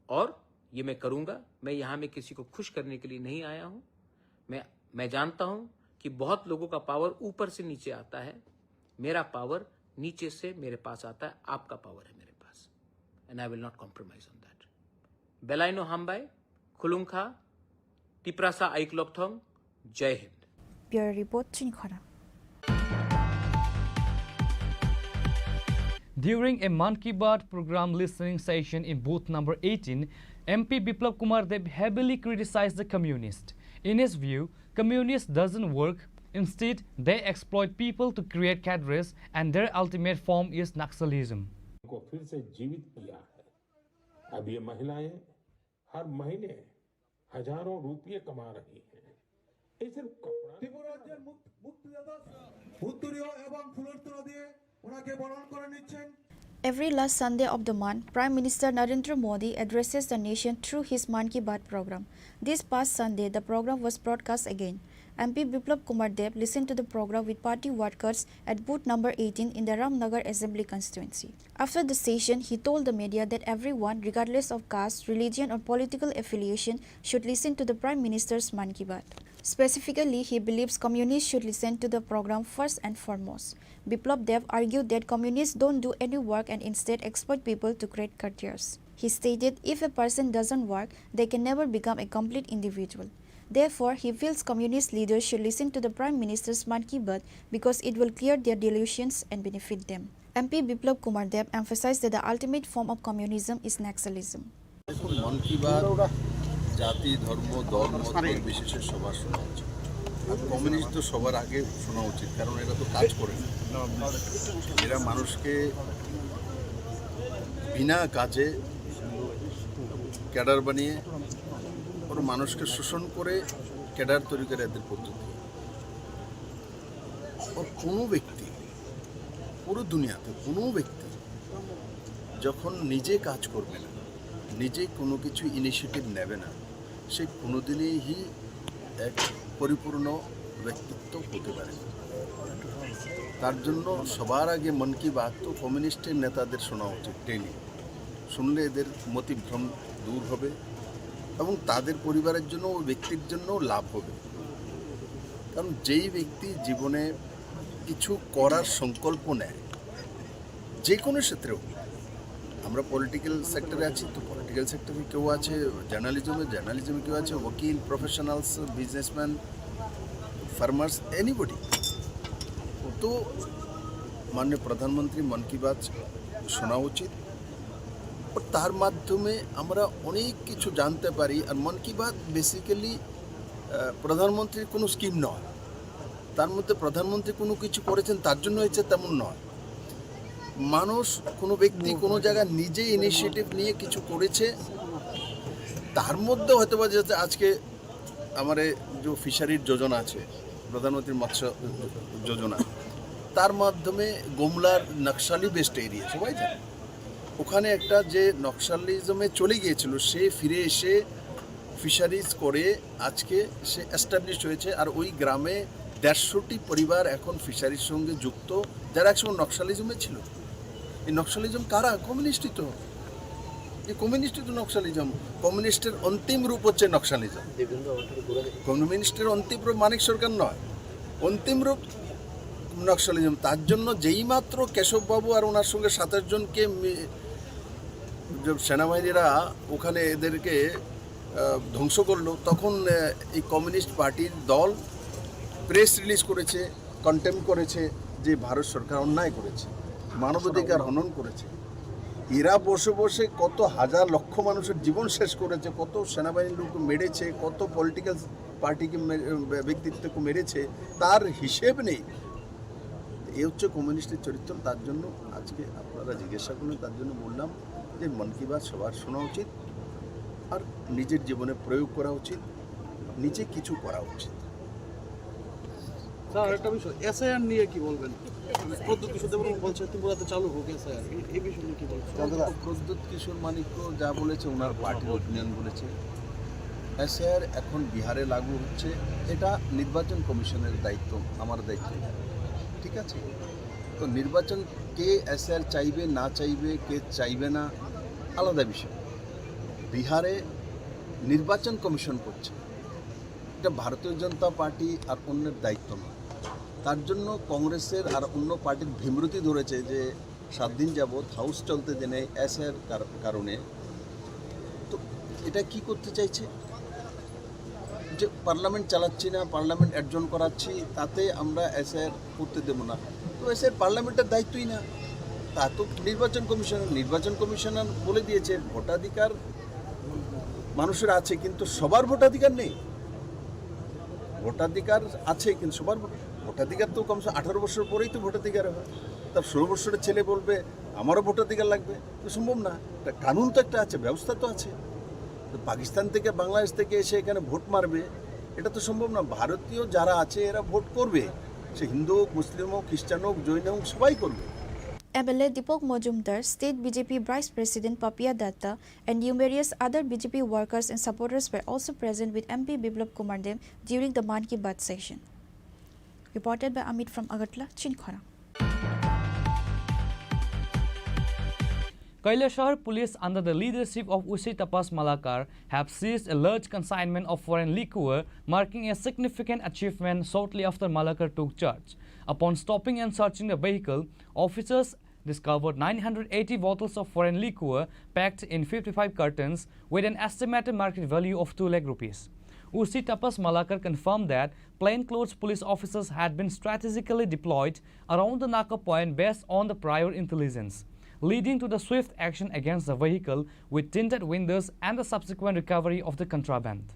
और ये मैं करूंगा। मैं यहां में किसी को खुश करने के लिए नहीं आया हूं। मैं मैं जानता हूं कि बहुत लोगों का पावर ऊपर से नीचे आता है, मेरा पावर नीचे से मेरे पास आता है। आपका पावर है मेरे पास, and I will not compromise on that. Belaino hambai, khulumkha, Tiprasa aiklokthong, Jai Hind. Bureau Report, Chinikhora. During a Mann Ki Baat program listening session in booth number eighteen, M P Biplab Kumar Deb heavily criticized the communists. In his view, communist doesn't work. Instead, they exploit people to create cadres, and their ultimate form is Naxalism. को फिर से जीवित किया है। अब ये महिलाएं हर महीने हजारों रुपये कमा रही हैं। ये सिर्फ कपड़ा त्रिपुरा राज्य मुक्त, मुक्तदाता उत्तरीय एवं फुलरतला दिए ওনাকে বরণ করে নিচ্ছেন। Every last Sunday of the month, Prime Minister Narendra Modi addresses the nation through his Mann Ki Baat program. This past Sunday, the program was broadcast again. M P Biplab Kumar Deb listened to the program with party workers at booth number eighteen in the Ramnagar Assembly Constituency. After the session, he told the media that everyone, regardless of caste, religion, or political affiliation, should listen to the Prime Minister's Mann Ki Baat. Specifically, he believes communists should listen to the program first and foremost. Biplab Deb argued that communists don't do any work and instead exploit people to create careers. He stated if a person doesn't work, they can never become a complete individual. Therefore, he feels communist leaders should listen to the Prime Minister's Mann Ki Baat because it will clear their delusions and benefit them. M P Biplab Kumar Deb emphasized that the ultimate form of communism is Naxalism. এখন মন কি বাত জাতি, ধর্ম, দল, মত নির্বিশেষে সবার শোনা উচিত। আর কমিউনিস্ট তো সবার আগে শোনা উচিত, কারণ এরা তো কাজ করে না। এরা মানুষকে বিনা কাজে ক্যাডার বানিয়ে ওরা মানুষকে শোষণ করে ক্যাডার তৈরি করে এদের পদ্ধতি। ও কোনো ব্যক্তি, পুরো দুনিয়াতে কোনো ব্যক্তি যখন নিজে কাজ করবে না, নিজে কোনো কিছু ইনিশিয়েটিভ নেবে না, সে কোনোদিনই এক পরিপূর্ণ ব্যক্তিত্ব হতে পারে না। তার জন্য সবার আগে মন কি বাত তো কমিউনিস্টের নেতাদের শোনা উচিত ডেইলি। শুনলে এদের মতিভ্রম দূর হবে এবং তাদের পরিবারের জন্য, ওই ব্যক্তির জন্য লাভ হবে। কারণ যেই ব্যক্তি জীবনে কিছু করার সংকল্প নেয়, যে কোনো ক্ষেত্রেও, আমরা পলিটিক্যাল সেক্টরে আছি, তো পলিটিক্যাল সেক্টরে কেউ আছে, জার্নালিজমে, জার্নালিজমে কেউ আছে, উকিল, প্রফেশনালস, বিজনেসম্যান, ফার্মার্স, এনিবডি, তো মাননীয় প্রধানমন্ত্রী মন কি বাত শোনা উচিত। ও তার মাধ্যমে আমরা অনেক কিছু জানতে পারি। আর মন কি বাত বেসিক্যালি প্রধানমন্ত্রীর কোনো স্কিম নয়, তার মধ্যে প্রধানমন্ত্রী কোনো কিছু করেছেন তার জন্য হয়েছে তেমন নয়। মানুষ, কোনো ব্যক্তি কোনো জায়গায় নিজে ইনিশিয়েটিভ নিয়ে কিছু করেছে, তার মধ্যে হয়তো বা যাতে আজকে আমার এই যে ফিশারির যোজনা আছে, প্রধানমন্ত্রী মৎস্য যোজনা, তার মাধ্যমে গোমলার নকশালি বেসড এরিয়া সবাই জানে, ওখানে একটা যে নকশালিজমে চলে গিয়েছিল, সে ফিরে এসে ফিশারিজ করে আজকে সে এস্টাবলিশ হয়েছে। আর ওই গ্রামে দেড়শোটি পরিবার এখন ফিশারির সঙ্গে যুক্ত, যারা একসময় নকশালিজমে ছিল। এই নকশালিজম কারা? কমিউনিস্টই তো। এই কমিউনিস্টই তো নকশালিজম। কমিউনিস্টের অন্তিম রূপ হচ্ছে নকশালিজম। কমিউনিস্টের অন্তিম রূপ মানিক সরকার নয়, অন্তিম রূপ নকশালিজম। তার জন্য যেইমাত্র কেশববাবু আর ওনার সঙ্গে সাতাশ জনকে মি- যে সেনাবাহিনীরা ওখানে এদেরকে আহ, ধ্বংস করলো, তখন আহ, এই কমিউনিস্ট পার্টির দল প্রেস রিলিজ করেছে, কন্ডেম করেছে যে ভারত সরকার অন্যায় করেছে, মানবাধিকার হনন করেছে। এরা বসে বসে কত হাজার লক্ষ মানুষের জীবন শেষ করেছে, কত সেনাবাহিনীর লোক মেরেছে, কত পলিটিক্যাল পার্টিকে মে- ব্যক্তিত্বকে মেরেছে, তার হিসেব নেই। এই হচ্ছে কমিউনিস্টের চরিত্র। তার জন্য আজকে আপনারা জিজ্ঞাসা করলেন, তার জন্য বললাম যে মন কি বাত সবার শোনা উচিত, আর নিজের জীবনে প্রয়োগ করা উচিত, নিজে কিছু করা উচিত। স্যার, একটা বিষয়, এসআইআর নিয়ে কি বলবেন? প্রদ্যুৎ কিশোর দেববর্মা বলছে ত্রিপুরাতে চালু হোক এসআইআর, এই বিষয় নিয়ে কি বলবেন? প্রদ্যুৎ কিশোর মানিক্য যা বলেছে, ওনার পার্টির ওপিনিয়ন বলেছে। এসআইআর এখন বিহারে লাগু হচ্ছে, এটা নির্বাচন কমিশনের দায়িত্ব, আমার দায়িত্ব, ঠিক আছে? তো নির্বাচন, কে এসআইআর চাইবে না চাইবে, কে চাইবে না, আলাদা বিষয়। বিহারে নির্বাচন কমিশন করছে, এটা ভারতীয় জনতা পার্টি আর অন্যের দায়িত্ব নয়। তার জন্য কংগ্রেসের আর অন্য পার্টির ভীমরতি ধরেছে যে সাত দিন যাবৎ হাউস চলতে দেনে এসআইআর কার- কারণে। তো এটা কি করতে চাইছে? যে পার্লামেন্ট চালাচ্ছি না, পার্লামেন্ট অ্যাডজর্ন করাচ্ছি, তাতে আমরা এসআইআর করতে দেবো না। তো এসআইআর পার্লামেন্টের দায়িত্বই না, তা তো নির্বাচন কমিশনার। নির্বাচন কমিশনার বলে দিয়েছে ভোটাধিকার মানুষের আছে, কিন্তু সবার ভোটাধিকার নেই। ভোটাধিকার আছে, কিন্তু সবার ভোট- ভোটাধিকার তো কমসে কম আঠারো বছর পরেই তো ভোটাধিকার হয়। তার ষোলো বছরের ছেলে বলবে আমারও ভোটাধিকার লাগবে, তো সম্ভব না। একটা কানুন তো একটা আছে, ব্যবস্থা তো আছে। তো পাকিস্তান থেকে, বাংলাদেশ থেকে এসে এখানে ভোট মারবে, এটা তো সম্ভব না। ভারতীয় যারা আছে এরা ভোট করবে, সে হিন্দু হোক, মুসলিম হোক, খ্রিস্টান হোক, জৈন হোক, সবাই করবে। M L A Deepak Majumdar, State B J P Vice President Papiya Datta, and numerous other B J P workers and supporters were also present with M P Biplab Kumar Deb during the Mann Ki Baat session. Reported by Amit from Agartala, Chini Khorang. Kailasahar police under the leadership of O C Tapas Malakar have seized a large consignment of foreign liquor, marking a significant achievement shortly after Malakar took charge. Upon stopping and searching the vehicle, officers discovered nine hundred eighty bottles of foreign liquor packed in fifty-five cartons with an estimated market value of two lakh rupees. O C Tapas Malakar confirmed that plainclothes police officers had been strategically deployed around the Naka point based on the prior intelligence, leading to the swift action against the vehicle with tinted windows and the subsequent recovery of the contraband.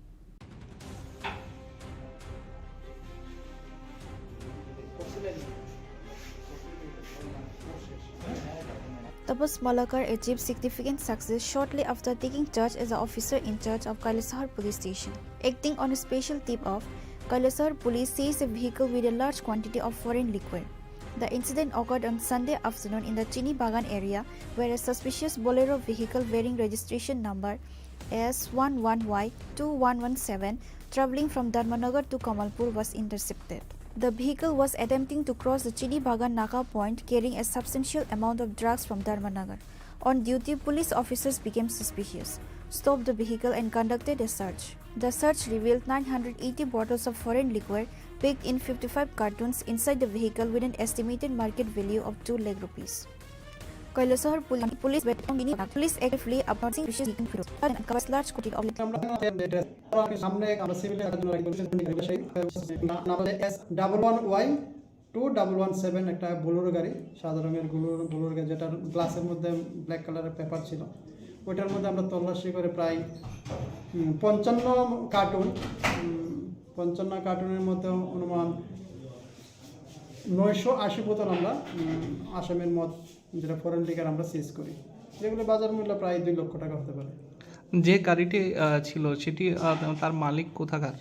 Tapas Malakar achieved significant success shortly after taking charge as the officer in charge of Kailasahar Police Station. Acting on a special tip-off, Kailasahar police seized a vehicle with a large quantity of foreign liquor. The incident occurred on Sunday afternoon in the Chini Bagan area, where a suspicious Bolero vehicle bearing registration number S one one Y two one one seven traveling from Dharmanagar to Kamalpur was intercepted. The vehicle was attempting to cross the Chini Bagan Naka point, carrying a substantial amount of drugs from Dharmanagar. On duty, police officers became suspicious, stopped the vehicle and conducted a search. The search revealed nine hundred eighty bottles of foreign liquor packed in fifty-five cartons inside the vehicle with an estimated market value of two lakh rupees. Kailasahar poli-, police were on duty. Police actively upon seeing suspicious vehicle and uncovers large quantity of আমরা সামনে আমরা civil number S double one Y two double one seven একটা বোলেরো গাড়ি, সাদা রঙের Bolero, Bolero গাড়ি, যেটার গ্লাসের মধ্যে ব্ল্যাক কালারের পেপার ছিল। ওইটার মধ্যে আমরা তল্লাশি করে প্রায়, উম, পঞ্চান্ন কার্টুন, উম, পঞ্চান্ন কার্টুনের মধ্যে অনুমান নয়শো আশি বোতল আমরা, উম, আসামের মদ, যেটা ফরেন লিকার, আমরা সিজ করি, যেগুলো বাজার মূল্য প্রায় দুই লক্ষ টাকা হতে পারে। যে গাড়িটি, আহ, ছিল, সেটি, আহ, তার মালিক কোথাকার?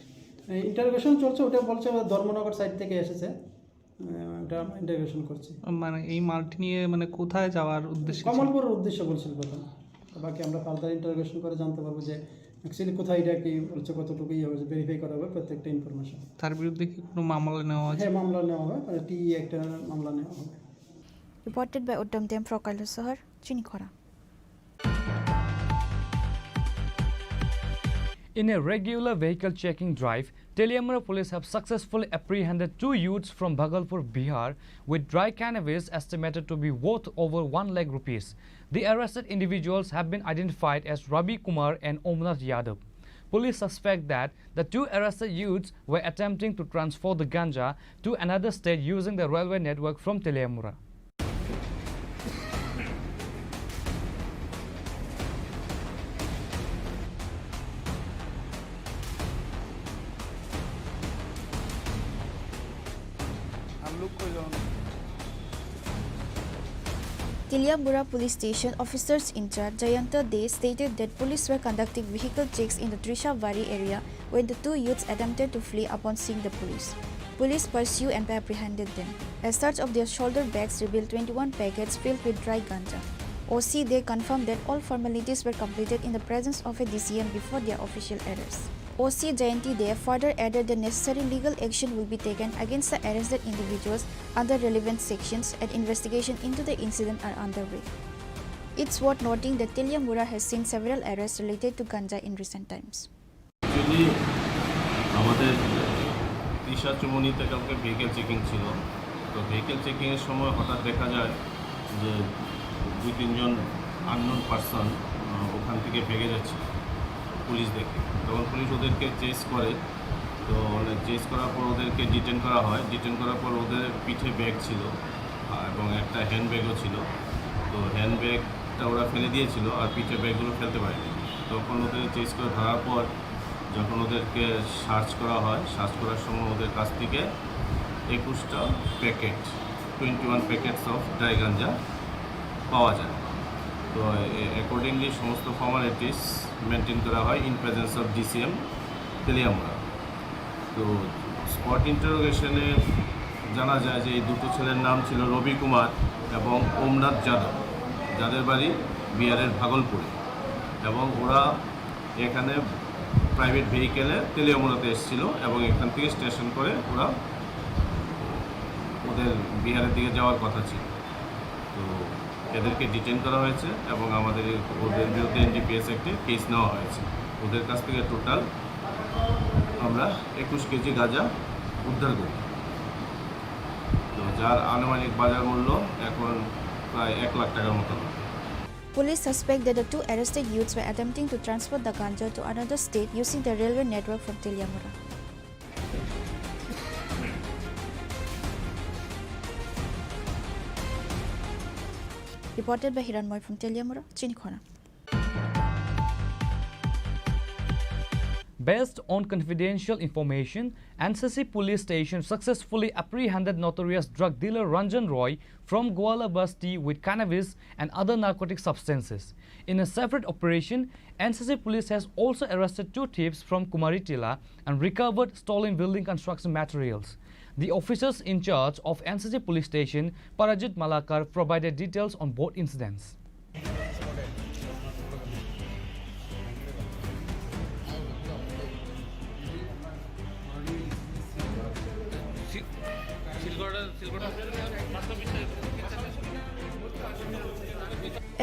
এই ইন্টারোগেশন চলছে, ওটা বলছে ওরা ধর্মনগর সাইড থেকে এসেছে। আহ, এটা আমরা ইন্টারোগেশন করছি। মানে, এই মালটি নিয়ে, মানে, কোথায় যাওয়ার উদ্দেশ্যে ছিল? কমলপুরের উদ্দেশ্যে বলছিল প্রথমে। তো বাকি আমরা ফার্দার ইন্টারোগেশন করে জানতে পারবো যে অ্যাকচুয়ালি কোথায় এটা কি হচ্ছে, কতটুকু ইয়ে হয়েছে, ভেরিফাই করা হবে প্রত্যেকটা ইনফরমেশন। তার বিরুদ্ধে কি কোনো মামলা নেওয়া হয়েছে? হ্যাঁ, মামলা নেওয়া হবে, মানে, টি একটা মামলা নেওয়া হবে। Reported by Uddam Dem for Kailasahar, Chini Khorang. In a regular vehicle checking drive, Teliamura police have successfully apprehended two youths from Bhagalpur, Bihar, with dry cannabis estimated to be worth over one lakh rupees. The arrested individuals have been identified as Ravi Kumar and Omnath Yadav. Police suspect that the two arrested youths were attempting to transfer the ganja to another state using the railway network from Teliamura. Teliamura Police Station officers in charge Jayanta Dey stated that police were conducting vehicle checks in the Trishabari area when the two youths attempted to flee upon seeing the police. Police pursued and apprehended them. A search of their shoulder bags revealed twenty-one packets filled with dry ganja. O C Dey confirmed that all formalities were completed in the presence of a D C M before their official arrest. O C Jayanti Dey further added that necessary legal action will be taken against the arrested individuals under relevant sections and investigation into the incident are underway. It's worth noting that Teliamura has seen several arrests related to ganja in recent times. Actually আমাদের তৃষা চুমনিতে কালকে vehicle checking ছিল। তো ভেহিকেল চেকিংয়ের সময় হঠাৎ দেখা যায় যে দুই তিনজন আননোন পারসন ওখান থেকে ভেগে যাচ্ছে পুলিশ দেখে। তখন পুলিশ ওদেরকে চেস করে। তো চেস করার পর ওদেরকে ডিটেন করা হয়। ডিটেন করার পর ওদের পিঠে ব্যাগ ছিল, আহ, এবং একটা হ্যান্ডব্যাগও ছিল। তো হ্যান্ডব্যাগটা ওরা ফেলে দিয়েছিল, আর পিঠে ব্যাগগুলো ফেলতে পারেনি। তখন ওদের চেস করে ধরার পর যখন ওদেরকে সার্চ করা হয়, সার্চ করার সময় ওদের কাছ থেকে একুশটা packet, twenty one packets of dry ganja পাওয়া যায়। তো অ্যাকর্ডিংলি সমস্ত ফর্মালিটিস মেনটেন করা হয় in presence of D C M Teliamura. তো স্পট ইন্টারোগেশনে জানা যায় যে এই দুটো ছেলের নাম ছিল রবি কুমার এবং ওমনাথ যাদব, যাদের বাড়ি বিহারের ভাগলপুরে, এবং ওরা এখানে প্রাইভেট ভেহিকেলে তেলিয়ামুড়াতে এসেছিল এবং এখান থেকে স্টেশন করে ওরা ওদের বিহারের দিকে যাওয়ার কথা ছিল। তো এদেরকে ডিটেইন করা হয়েছে এবং আমাদের এই, ওদের বিরুদ্ধে এনডিপিএস অ্যাক্টে কেস নেওয়া হয়েছে। ওদের কাছ থেকে টোটাল আমরা একুশ কেজি গাঁজা উদ্ধার করি। তো যার আনুমানিক বাজার মূল্য এখন প্রায় এক লাখ টাকার মতো হবে। Police suspect that the two arrested youths were attempting to transport the ganja to another state using the railway network from Teliamura. Reported by Hiranmoy from Teliamura, Chinikhona. Based on confidential information, N C C police station successfully apprehended notorious drug dealer Ranjan Roy from Goala Basti with cannabis and other narcotic substances. In a separate operation, N C C police has also arrested two thieves from Kumari Tila and recovered stolen building construction materials. The officers in charge of N C C police station, Parajit Malakar, provided details on both incidents.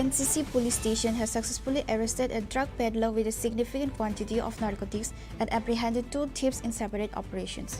N C C police station has successfully arrested a drug peddler with a significant quantity of narcotics and apprehended two thieves in separate operations.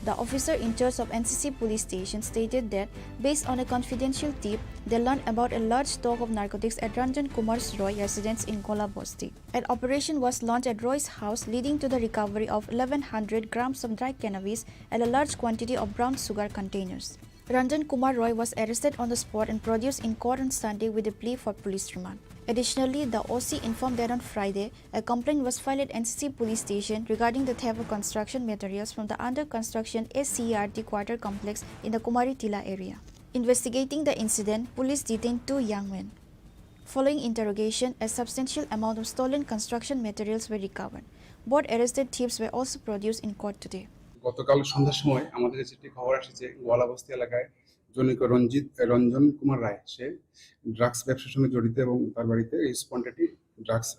The officer in charge of N C C police station stated that, based on a confidential tip, they learned about a large stock of narcotics at Ranjan Kumar Roy residence in Gola Basti. An operation was launched at Roy's house, leading to the recovery of eleven hundred grams of dry cannabis and a large quantity of brown sugar containers. Ranjan Kumar Roy was arrested on the spot and produced in court on Sunday with a plea for police remand. Additionally, the O C informed that on Friday, a complaint was filed at N C C police station regarding the theft of construction materials from the under construction S C E R T quarter complex in the Kumari Tila area. Investigating the incident, police detained two young men. Following interrogation, a substantial amount of stolen construction materials were recovered. Both arrested thieves were also produced in court today. গতকাল সন্ধ্যার সময় আমাদের কাছে একটি খবর আসে যে গোয়ালাবস্তি এলাকায় জনৈক রঞ্জিত, রঞ্জন কুমার রায়, সে ড্রাগস ব্যবসার সঙ্গে জড়িত এবং তার বাড়িতে হিউজ কোয়ান্টিটি ড্রাগস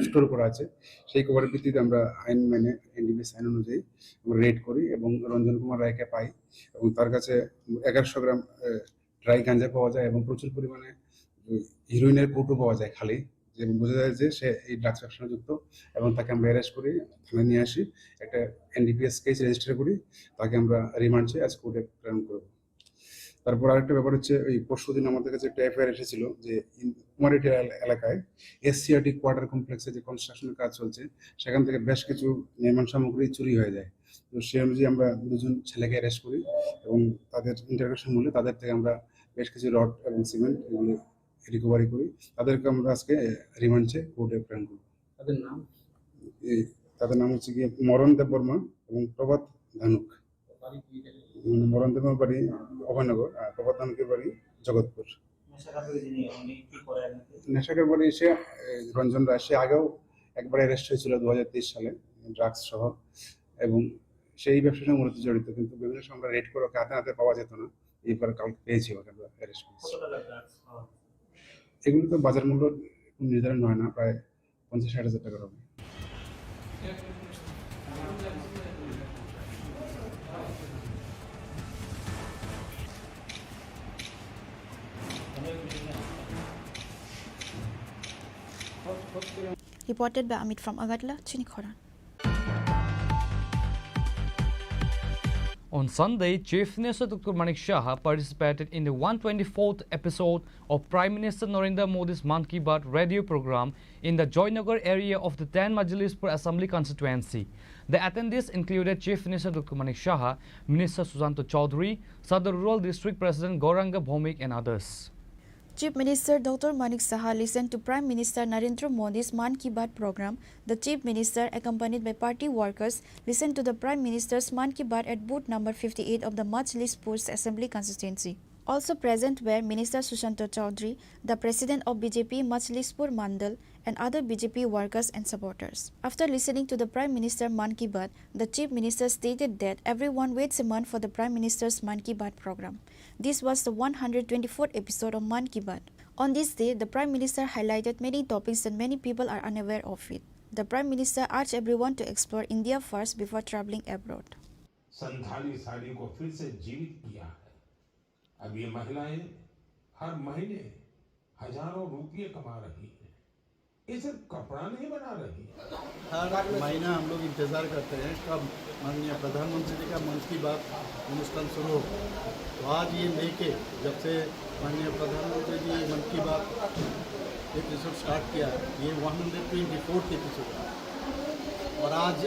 স্টোর করা আছে। সেই খবরের ভিত্তিতে আমরা আইন মেনে, এনডিপিএস আইন অনুযায়ী আমরা রেড করি এবং রঞ্জন কুমার রায়কে পাই এবং তার কাছে এগারোশো গ্রাম, আহ, ড্রাই গাঞ্জা পাওয়া যায় এবং প্রচুর পরিমাণে, উম, হিরোইনের কৌটো পাওয়া যায় খালি, যে বোঝা যায় যে সে এই ড্রাগস ব্যবসার সঙ্গে যুক্ত এবং তাকে আমরা অ্যারেস্ট করি, থানায় নিয়ে আসি, একটা এনডিপিএস কেস রেজিস্টার করি, তাকে আমরা রিমান্ড চেয়ে আজ কোর্টে প্রেরণ করব। তারপর আরেকটা ব্যাপার হচ্ছে, ওই পরশুদিন আমাদের কাছে একটা এফআইআর এসেছিল যে ইন-, কুমারীটিলা এল-, এলাকায় এসসিআরটি কোয়ার্টার কমপ্লেক্সে যে কনস্ট্রাকশনের কাজ চলছে, সেখান থেকে বেশ কিছু নির্মাণ সামগ্রী চুরি হয়ে যায়। তো সেই অনুযায়ী আমরা দুজন ছেলেকে অ্যারেস্ট করি এবং তাদের ইন্টারোগেশন মূলে তাদের থেকে আমরা বেশ কিছু রড এবং সিমেন্ট এগুলি রিকভারি করি। তাদেরকে আমরা আজকে রিমান্ড চেয়ে কোর্টে প্রেরণ করব। তাদের নাম? এই, তাদের নাম হচ্ছে গিয়ে মরণ দেববর্মা এবং প্রভাত ধানুক। বাড়ি কি জায়গায়? উম, মরণ দেববর্মার বাড়ি অভয়নগর, আর প্রভাত ধানুকের বাড়ি জগৎপুর। নেশা কারবারি যিনি, উনি কি করেন? নেশা কারবারি সে, এ, রঞ্জন রায়, সে আগেও একবার অ্যারেস্ট হয়েছিল দু হাজার তেইশ সালে ড্রাগস সহ, এবং সেই ব্যবসার সঙ্গে মূলত জড়িত, কিন্তু বিভিন্ন সময় আমরা রেড করে ওকে হাতে নাতে পাওয়া যেত না। এইবার কালকে পেয়েছি ওকে, আমরা অ্যারেস্ট করেছি। কত টাকার ড্রাগস পাওয়া গেছে? এগুলো তো বাজার মূল্য নির্ধারণ হয় না, প্রায় পঞ্চাশ ষাট হাজার টাকার হবে। Reported by Amit from Agartala, Chinikhora. On Sunday, Chief Minister Doctor Manik Saha participated in the one twenty-fourth episode of Prime Minister Narendra Modi's Mann Ki Baat radio program in the Joynagar area of the ten Majlispur Assembly Constituency. The attendees included Chief Minister Doctor Manik Saha, Minister Sushanta Chowdhury, Sadar Rural District President Gauranga Bhoumik and others. Chief Minister Doctor Manik Saha listened to Prime Minister Narendra Modi's Mann Ki Baat program. The Chief Minister, accompanied by party workers, listened to the Prime Minister's Mann Ki Baat at booth number fifty-eight of the Majlispur Assembly Constituency. Also present were Minister Sushanta Chowdhury, the President of B J P Majlispur Mandal, and other B J P workers and supporters. After listening to the Prime Minister Mann Ki Baat, the Chief Minister stated that everyone waits a month for the Prime Minister's Mann Ki Baat program. This was the one hundred twenty-fourth episode of Mann Ki Baat. On this day, the Prime Minister highlighted many topics that many people are unaware of it. The Prime Minister urged everyone to explore India first before traveling abroad. Santhali साड़ी को फिर से जीवित किया है। अब ये महिलाएं हर महीने हजारों रुपये कमा रही हैं। ये सिर्फ कपड़ा नहीं बना रही। हर महीना हम लोग इंतज़ार करते हैं कब माननीय प्रधानमंत्री जी का मन की बात अनुष्ठान शुरू हो। तो आज ये लेके जब से माननीय प्रधानमंत्री जी मन की बात एपिसोड स्टार्ट किया है, ये one hundred twenty fourth episode है। और आज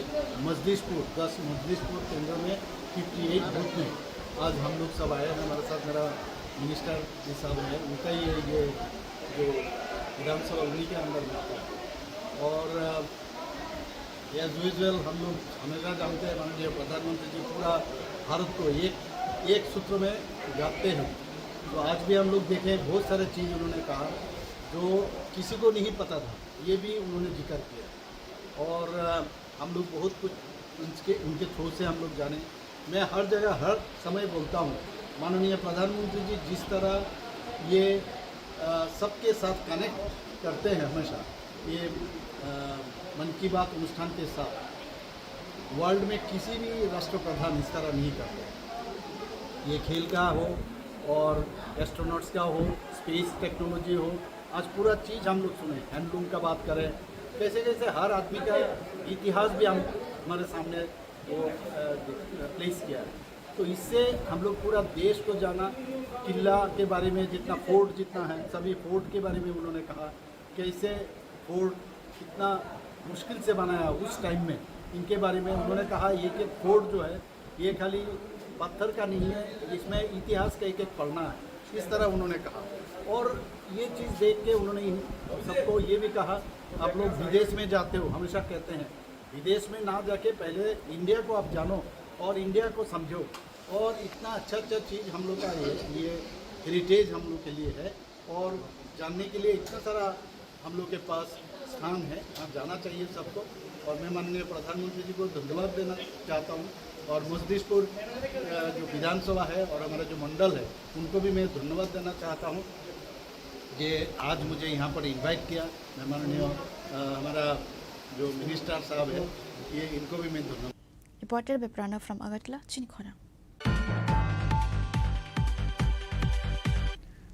मजलिसपुर, दस मजलिसपुर केंद्र में फिफ्टी एट बूथ में आज हम लोग सब आए हैं। हमारे साथ मेरा मिनिस्टर जी साहब हैं, उनका ही ये, ये जो विधानसभा उन्हीं के अंदर में आता है। और एज यूजुअल हम लोग हमेशा जानते हैं माननीय प्रधानमंत्री जी पूरा भारत को एक एक सूत्र में गाते हैं। तो आज भी हम लोग देखें, बहुत सारे चीज़ उन्होंने कहा जो किसी को नहीं पता था, ये भी उन्होंने जिक्र किया। और अ, हम लोग बहुत कुछ उनके उनके थ्रू से हम लोग जाने। मैं हर जगह हर समय बोलता हूँ, माननीय प्रधानमंत्री जी जिस तरह ये अ, सबके साथ कनेक्ट करते हैं हमेशा, ये अ, मन की बात अनुष्ठान के साथ वर्ल्ड में किसी भी राष्ट्रप्रधान इस तरह नहीं करते। ये खेल का हो और एस्ट्रोनॉट्स का हो, स्पेस टेक्नोलॉजी हो, आज पूरा चीज़ हम लोग सुने, हैंडलूम का बात करें, कैसे कैसे हर आदमी का इतिहास भी हम हमारे सामने वो प्लेस किया है। तो इससे हम लोग पूरा देश को जाना, किला के बारे में जितना, फोर्ट जितना है, सभी फोर्ट के बारे में उन्होंने कहा, कैसे फोर्ट कितना मुश्किल से बनाया उस टाइम में, इनके बारे में उन्होंने कहा। ये कि फोर्ट जो है, ये खाली पत्थर का नहीं है, इसमें इतिहास का एक एक पन्ना है, इस तरह उन्होंने कहा। और ये चीज़ देख के उन्होंने इन सबको ये भी कहा, आप लोग विदेश में जाते हो, हमेशा कहते हैं, विदेश में ना जाके पहले इंडिया को आप जानो और इंडिया को समझो। और इतना अच्छा अच्छा चीज़ हम लोग का ये ये हेरिटेज हम लोग के लिए है और जानने के लिए इतना सारा हम लोग के पास स्थान है, यहाँ जाना चाहिए सबको। और मैं माननीय प्रधानमंत्री जी को धन्यवाद देना चाहता हूँ और मजलिसपुर अ, जो विधानसभा है और हमारा जो मंडल है, उनको भी मैं धन्यवाद देना चाहता हूँ कि आज मुझे यहाँ पर इनवाइट किया। मैं माननीय अ, हमारा जो मिनिस्टर साहब है, ये इनको भी मैं धन्यवाद Reported by Pranav from Agartala, Chini Khorang.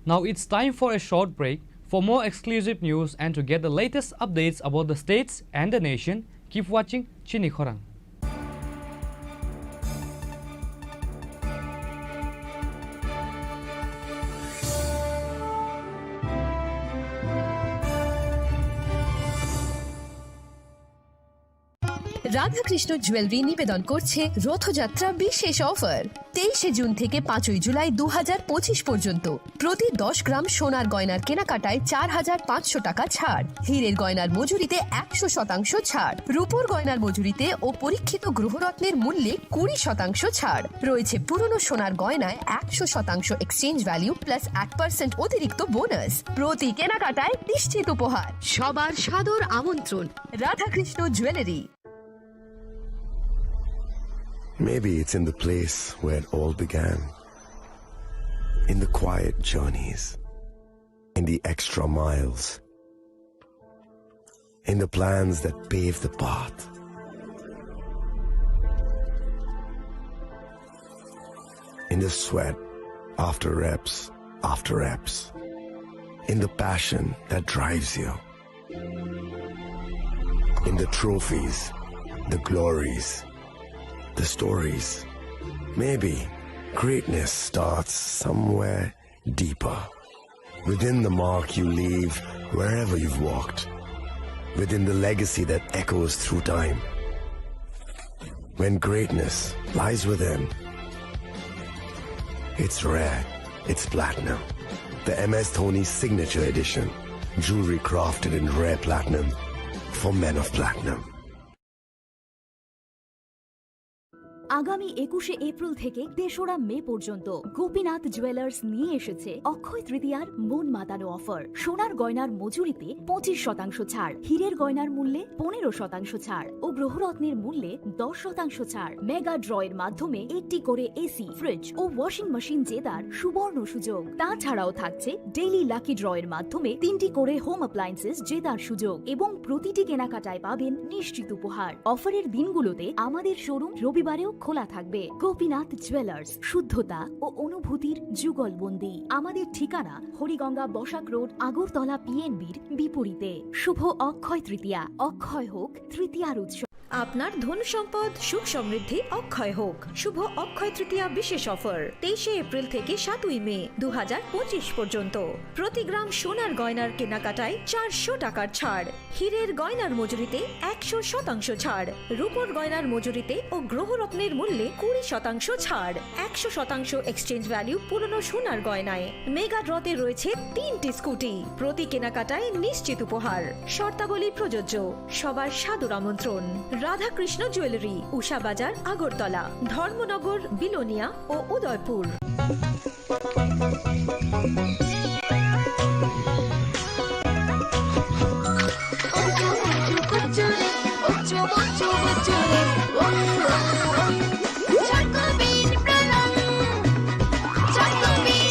Now it's time for a short break. For more exclusive news and to get the latest updates about the states and the nation, keep watching Chini Khorang. Radhakrishna jewellery নিবেদন করছে রথযাত্রা বিশেষ অফার। তেইশে জুন থেকে পাঁচই জুলাই দু হাজার পঁচিশ পর্যন্ত প্রতি দশ গ্রাম সোনার গয়নার কেনাকাটায় চার হাজার পাঁচশো টাকা ছাড়, হীরের গয়নার মজুরিতে একশো শতাংশ ছাড়, রূপোর গয়নার মজুরিতে ও পরীক্ষিত গ্রহরত্নের মূল্যে কুড়ি শতাংশ ছাড় রয়েছে। পুরনো সোনার গয়নায় একশো শতাংশ এক্সচেঞ্জ ভ্যালু প্লাস এক পার্সেন্ট অতিরিক্ত বোনাস। প্রতি কেনাকাটায় নিশ্চিত উপহার। সবার সাদর আমন্ত্রণ Radhakrishna jewellery. Maybe it's in the place where it all began. In the quiet journeys. In the extra miles. In the plans that pave the path. In the sweat after reps after reps. In the passion that drives you. In the trophies, the glories, the stories. Maybe greatness starts somewhere deeper. Within the mark you leave wherever you've walked. Within the legacy that echoes through time. When greatness lies within, it's rare, it's platinum. The M S Dhoni Signature Edition. Jewelry crafted in rare platinum for men of platinum. আগামী একুশে এপ্রিল থেকে তেসরা মে পর্যন্ত গোপীনাথ জুয়েলার্স নিয়ে এসেছে অক্ষয় তৃতীয়ার মন মাতানো অফার। সোনার গয়নার মজুরিতে পঁচিশ শতাংশ ছাড়, হীরের গয়নার মূল্যে পনেরো শতাংশ ছাড় ও গ্রহরত্নের মূল্যে দশ শতাংশ ছাড়। মেগা ড্র এর মাধ্যমে একটি করে এসি, ফ্রিজ ও ওয়াশিং মেশিন জেতার সুবর্ণ সুযোগ। তাছাড়াও থাকছে ডেইলি লাকি ড্র এর মাধ্যমে তিনটি করে হোম অ্যাপ্লায়েন্সেস জেতার সুযোগ এবং প্রতিটি কেনাকাটায় পাবেন নিশ্চিত উপহার। অফারের দিনগুলোতে আমাদের শোরুম রবিবারেও খোলা থাকবে। গোপীনাথ জুয়েলার্স, শুদ্ধতা ও অনুভূতির যুগলবন্দি। আমাদের ঠিকানা হরিগঙ্গা বসাক রোড, আগরতলা পিএনবির বিপরীতে। শুভ অক্ষয় তৃতীয়া, অক্ষয় হোক তৃতীয়ার উৎসব। আপনার ধন সম্পদ সুখ সমৃদ্ধি অক্ষয় হোক। শুভ অক্ষয় তৃতীয়া বিশেষ অফার, তেইশে এপ্রিল থেকে সাতই মে দু হাজার পঁচিশ পর্যন্ত। প্রতি গ্রাম সোনার গয়নার কেনাকাটায় চারশো টাকার ছাড়, হীরের গয়নার মজুরিতে একশো শতাংশ ছাড়, রূপোর গয়নার মজুরিতে ও গ্রহরত্নের মূল্যে কুড়ি শতাংশ ছাড়, একশো শতাংশ এক্সচেঞ্জ ভ্যালু পুরনো সোনার গয়নায়। মেগা ড্রতে রয়েছে তিনটি স্কুটি, প্রতি কেনাকাটায় নিশ্চিত উপহার। শর্তাবলী প্রযোজ্য। সবার সাদর আমন্ত্রণ। রাধাকৃষ্ণ জুয়েলারি, উষা বাজার, আগরতলা, ধর্মনগর, বিলোনিয়া ও উদয়পুর।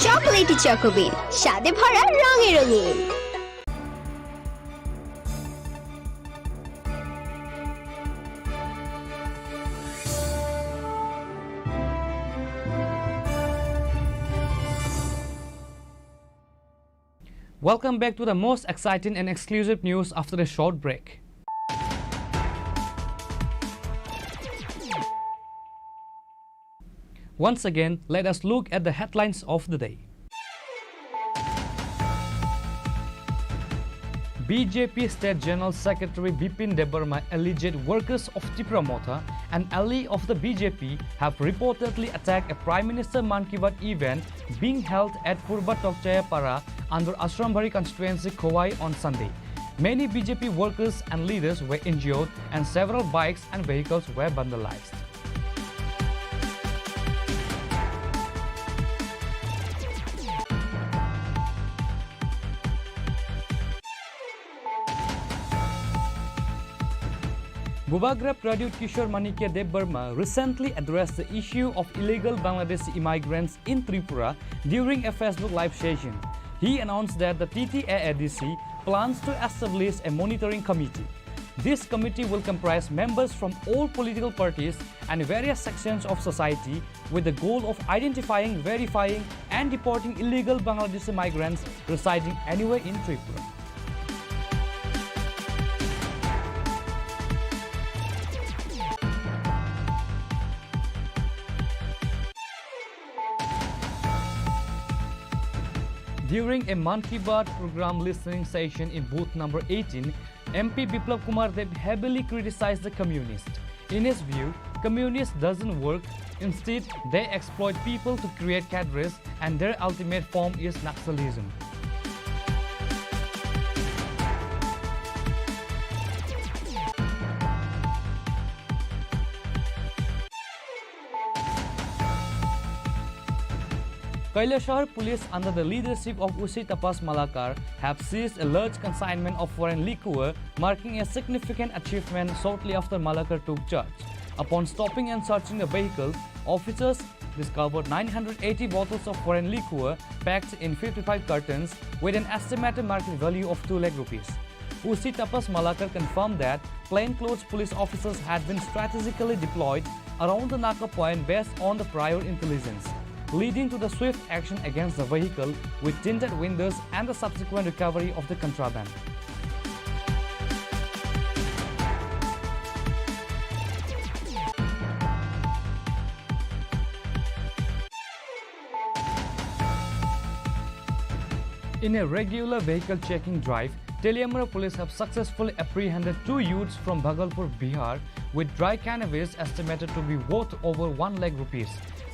চকোলেটি চকোবিন, স্বাদে ভরা, রঙে রঙিন। Welcome back to the most exciting and exclusive news after a short break. Once again, let us look at the headlines of the day. B J P State General Secretary Bipin Debbarma alleged workers of Tipra Motha, an ally of the B J P, have reportedly attacked a Prime Minister Mann Ki Baat event being held at Purba Tokchaya Para under Ashrambari constituency, Khowai on Sunday. Many B J P workers and leaders were injured and several bikes and vehicles were vandalized. Bubagra Pradyut Kishore Manikya Debbarma recently addressed the issue of illegal Bangladeshi immigrants in Tripura during a Facebook live session. He announced that the T T A A D C plans to establish a monitoring committee. This committee will comprise members from all political parties and various sections of society with the goal of identifying, verifying, and deporting illegal Bangladeshi migrants residing anywhere in Tripura. During a Mann Ki Baat program listening session in booth number eighteen, M P Biplab Kumar Deb heavily criticized the communists. In his view, communist doesn't work. Instead, they exploit people to create cadres, and their ultimate form is Naxalism. Kailashahar police under the leadership of O C Tapas Malakar have seized a large consignment of foreign liquor, marking a significant achievement shortly after Malakar took charge. Upon stopping and searching the vehicle, officers discovered nine hundred eighty bottles of foreign liquor packed in fifty-five cartons with an estimated market value of two lakh rupees. O C Tapas Malakar confirmed that plainclothes police officers had been strategically deployed around the Naka point based on the prior intelligence, leading to the swift action against the vehicle with tinted windows and the subsequent recovery of the contraband. In a regular vehicle checking drive, Teliamura police have successfully apprehended two youths from Bhagalpur, Bihar, with dry cannabis estimated to be worth over one lakh rupees.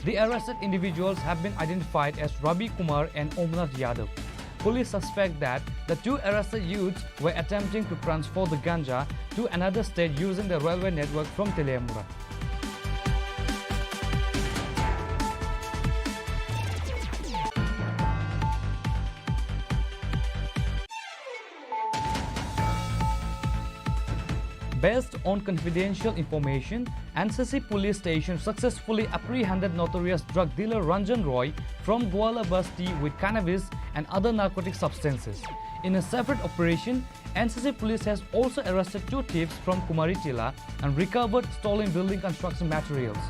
The arrested individuals have been identified as Ravi Kumar and Omnath Yadav. Police suspect that the two arrested youths were attempting to transfer the ganja to another state using the railway network from Teliamura. Based on confidential information, N C C police station successfully apprehended notorious drug dealer Ranjan Roy from Gwala Basti with cannabis and other narcotic substances. In a separate operation, N C C police has also arrested two thieves from Kumari Tila and recovered stolen building construction materials.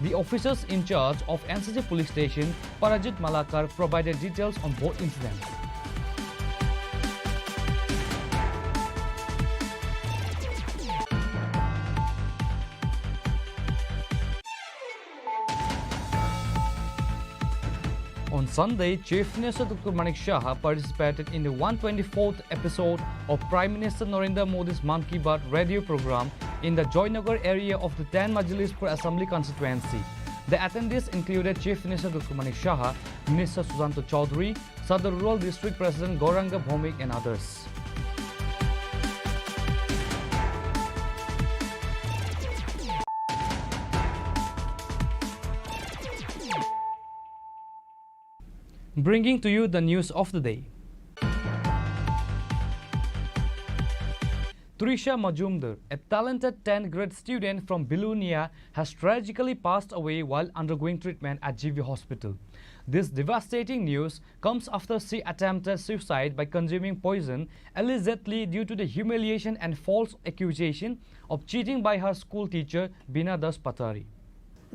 The officers in charge of N C C police station, Parajit Malakar, provided details on both incidents. On Sunday, Chief Minister Doctor Manik Saha participated in the one twenty-fourth episode of Prime Minister Narendra Modi's Mann Ki Baat radio program in the Joynagar area of the ten Majlispur Assembly constituency. The attendees included Chief Minister Doctor Manik Saha, Minister Sushanta Chowdhury, Sadar Rural District President Gauranga Bhowmik and others. Bringing to you the news of the day. Trisha Majumdar, a talented tenth grade student from Belonia, has tragically passed away while undergoing treatment at G V Hospital. This devastating news comes after she attempted suicide by consuming poison, allegedly due to the humiliation and false accusation of cheating by her school teacher Bina Das Patari.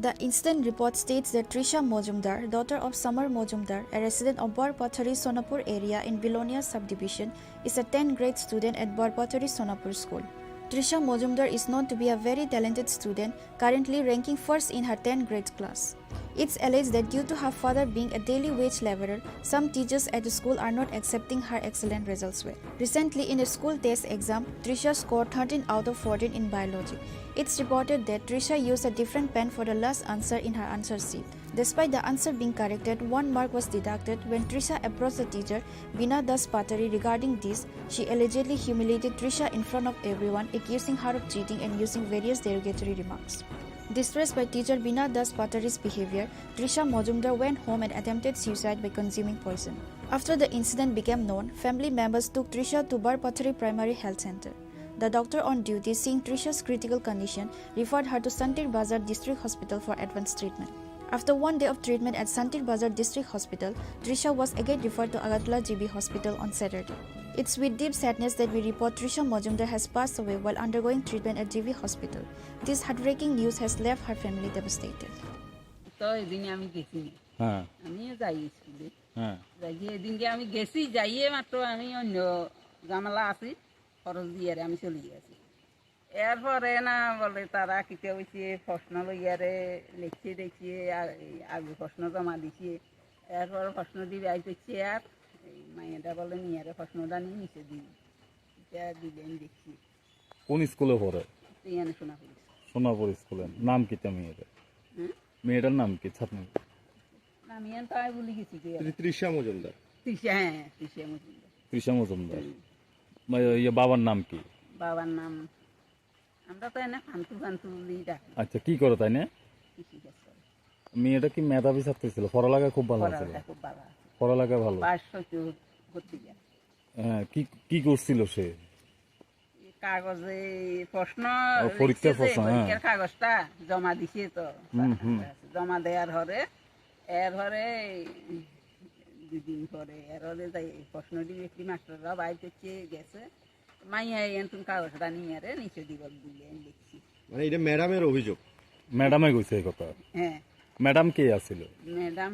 The incident report states that Trisha Majumdar, daughter of Samar Majumdar, a resident of Barpathari Sonapur area in Belonia subdivision, is a tenth grade student at Barpathari Sonapur School. Trisha Majumdar is known to be a very talented student, currently ranking first in her tenth grade class. It's alleged that due to her father being a daily wage laborer, some teachers at the school are not accepting her excellent results well. Recently, in a school test exam, Trisha scored thirteen out of fourteen in biology. It's reported that Trisha used a different pen for the last answer in her answer sheet. Despite the answer being corrected, one mark was deducted when Trisha approached the teacher, Bina Das Patari, regarding this. She allegedly humiliated Trisha in front of everyone, accusing her of cheating and using various derogatory remarks. Distressed by teacher Bina Das Patari's behavior, Trisha Majumdar went home and attempted suicide by consuming poison. After the incident became known, family members took Trisha to Barpathari Primary Health Center. The doctor on duty, seeing Trisha's critical condition, referred her to Santir Bazar District Hospital for advanced treatment. After one day of treatment at Santir Bazar District Hospital, Trisha was again referred to Agartala G B Hospital on Saturday. It's with deep sadness that we report Trisha Majumdar has passed away while undergoing treatment at G B Hospital. This heartbreaking news has left her family devastated. তো এদিন আমি গেছি না। হ্যাঁ। আমিও যাই স্কুলে। হ্যাঁ। যাই গিয়ে এদিনকে আমি গেছি, যাইয়ে মাত্র আমি অন্য ঝামেলা আছি, খরচ দিয়ে আমি চলে গেছি। এরপরে না বলে তারা কিতা হইছে, প্রশ্ন লইয়ারে লিখছে দেখছে, আ-, এই আগে প্রশ্ন জমা দিছে। এরপরে প্রশ্ন দিবে আইতেছে আর এই মাইয়াটা বলে নিয়ারে প্রশ্নটা নিয়ে নিচে দিই। এটা দিলে আমি দেখছি। কোন স্কুলে পড়ে? ইয়ানে সোনাপুর। সোনাপুর স্কুলে। নাম কিতা মেয়েটার? হুম? মেয়েটার নাম কি? ছাত্র নাম ইয়ান তো আমি ভুলে গেছি কি। তৃ-, তৃষা মজুমদার। তৃষা, হ্যাঁ, তৃষা মজুমদার। তৃষা মজুমদার। হুম। মা-, ইয়ে, বাবার নাম কি? বাবার নাম, আমরা তো এনে ফান্তু ফান্তু বলি ডাকি। আচ্ছা, কি করে তাই না? কৃষি কাজ করে। মেয়েটা কি মেধাবী ছাত্রী ছিল? পড়ালেখা খুব ভালো ছিল? পড়ালেখা খুব ভালো আছে। পড়ালেখা ভালো? পাস হইতে ভর্তি যায়। হ্যাঁ, কি, কি করছিল সে? কাগজে প্রশ্ন ও, পরীক্ষার লিখছে যে, প্রশ্ন, হ্যাঁ। পরীক্ষার কাগজটা জমা দিছে তো। হুম, হুম। জমা দেওয়ার পরে, এর পরে দুই দিন পরে, এর পরে যাই প্রশ্ন দিবে কি মাস্টাররা বাইর করছে, গেছে। মাইয়া এন তুমি কাগজটা নিয়ে রে নিচে দিব বলে আমি লিখছি। মানে এটা ম্যাডামের অভিযোগ? ম্যাডামে কইছে এই কথা? হ্যাঁ। ম্যাডাম কে আছিল? ম্যাডাম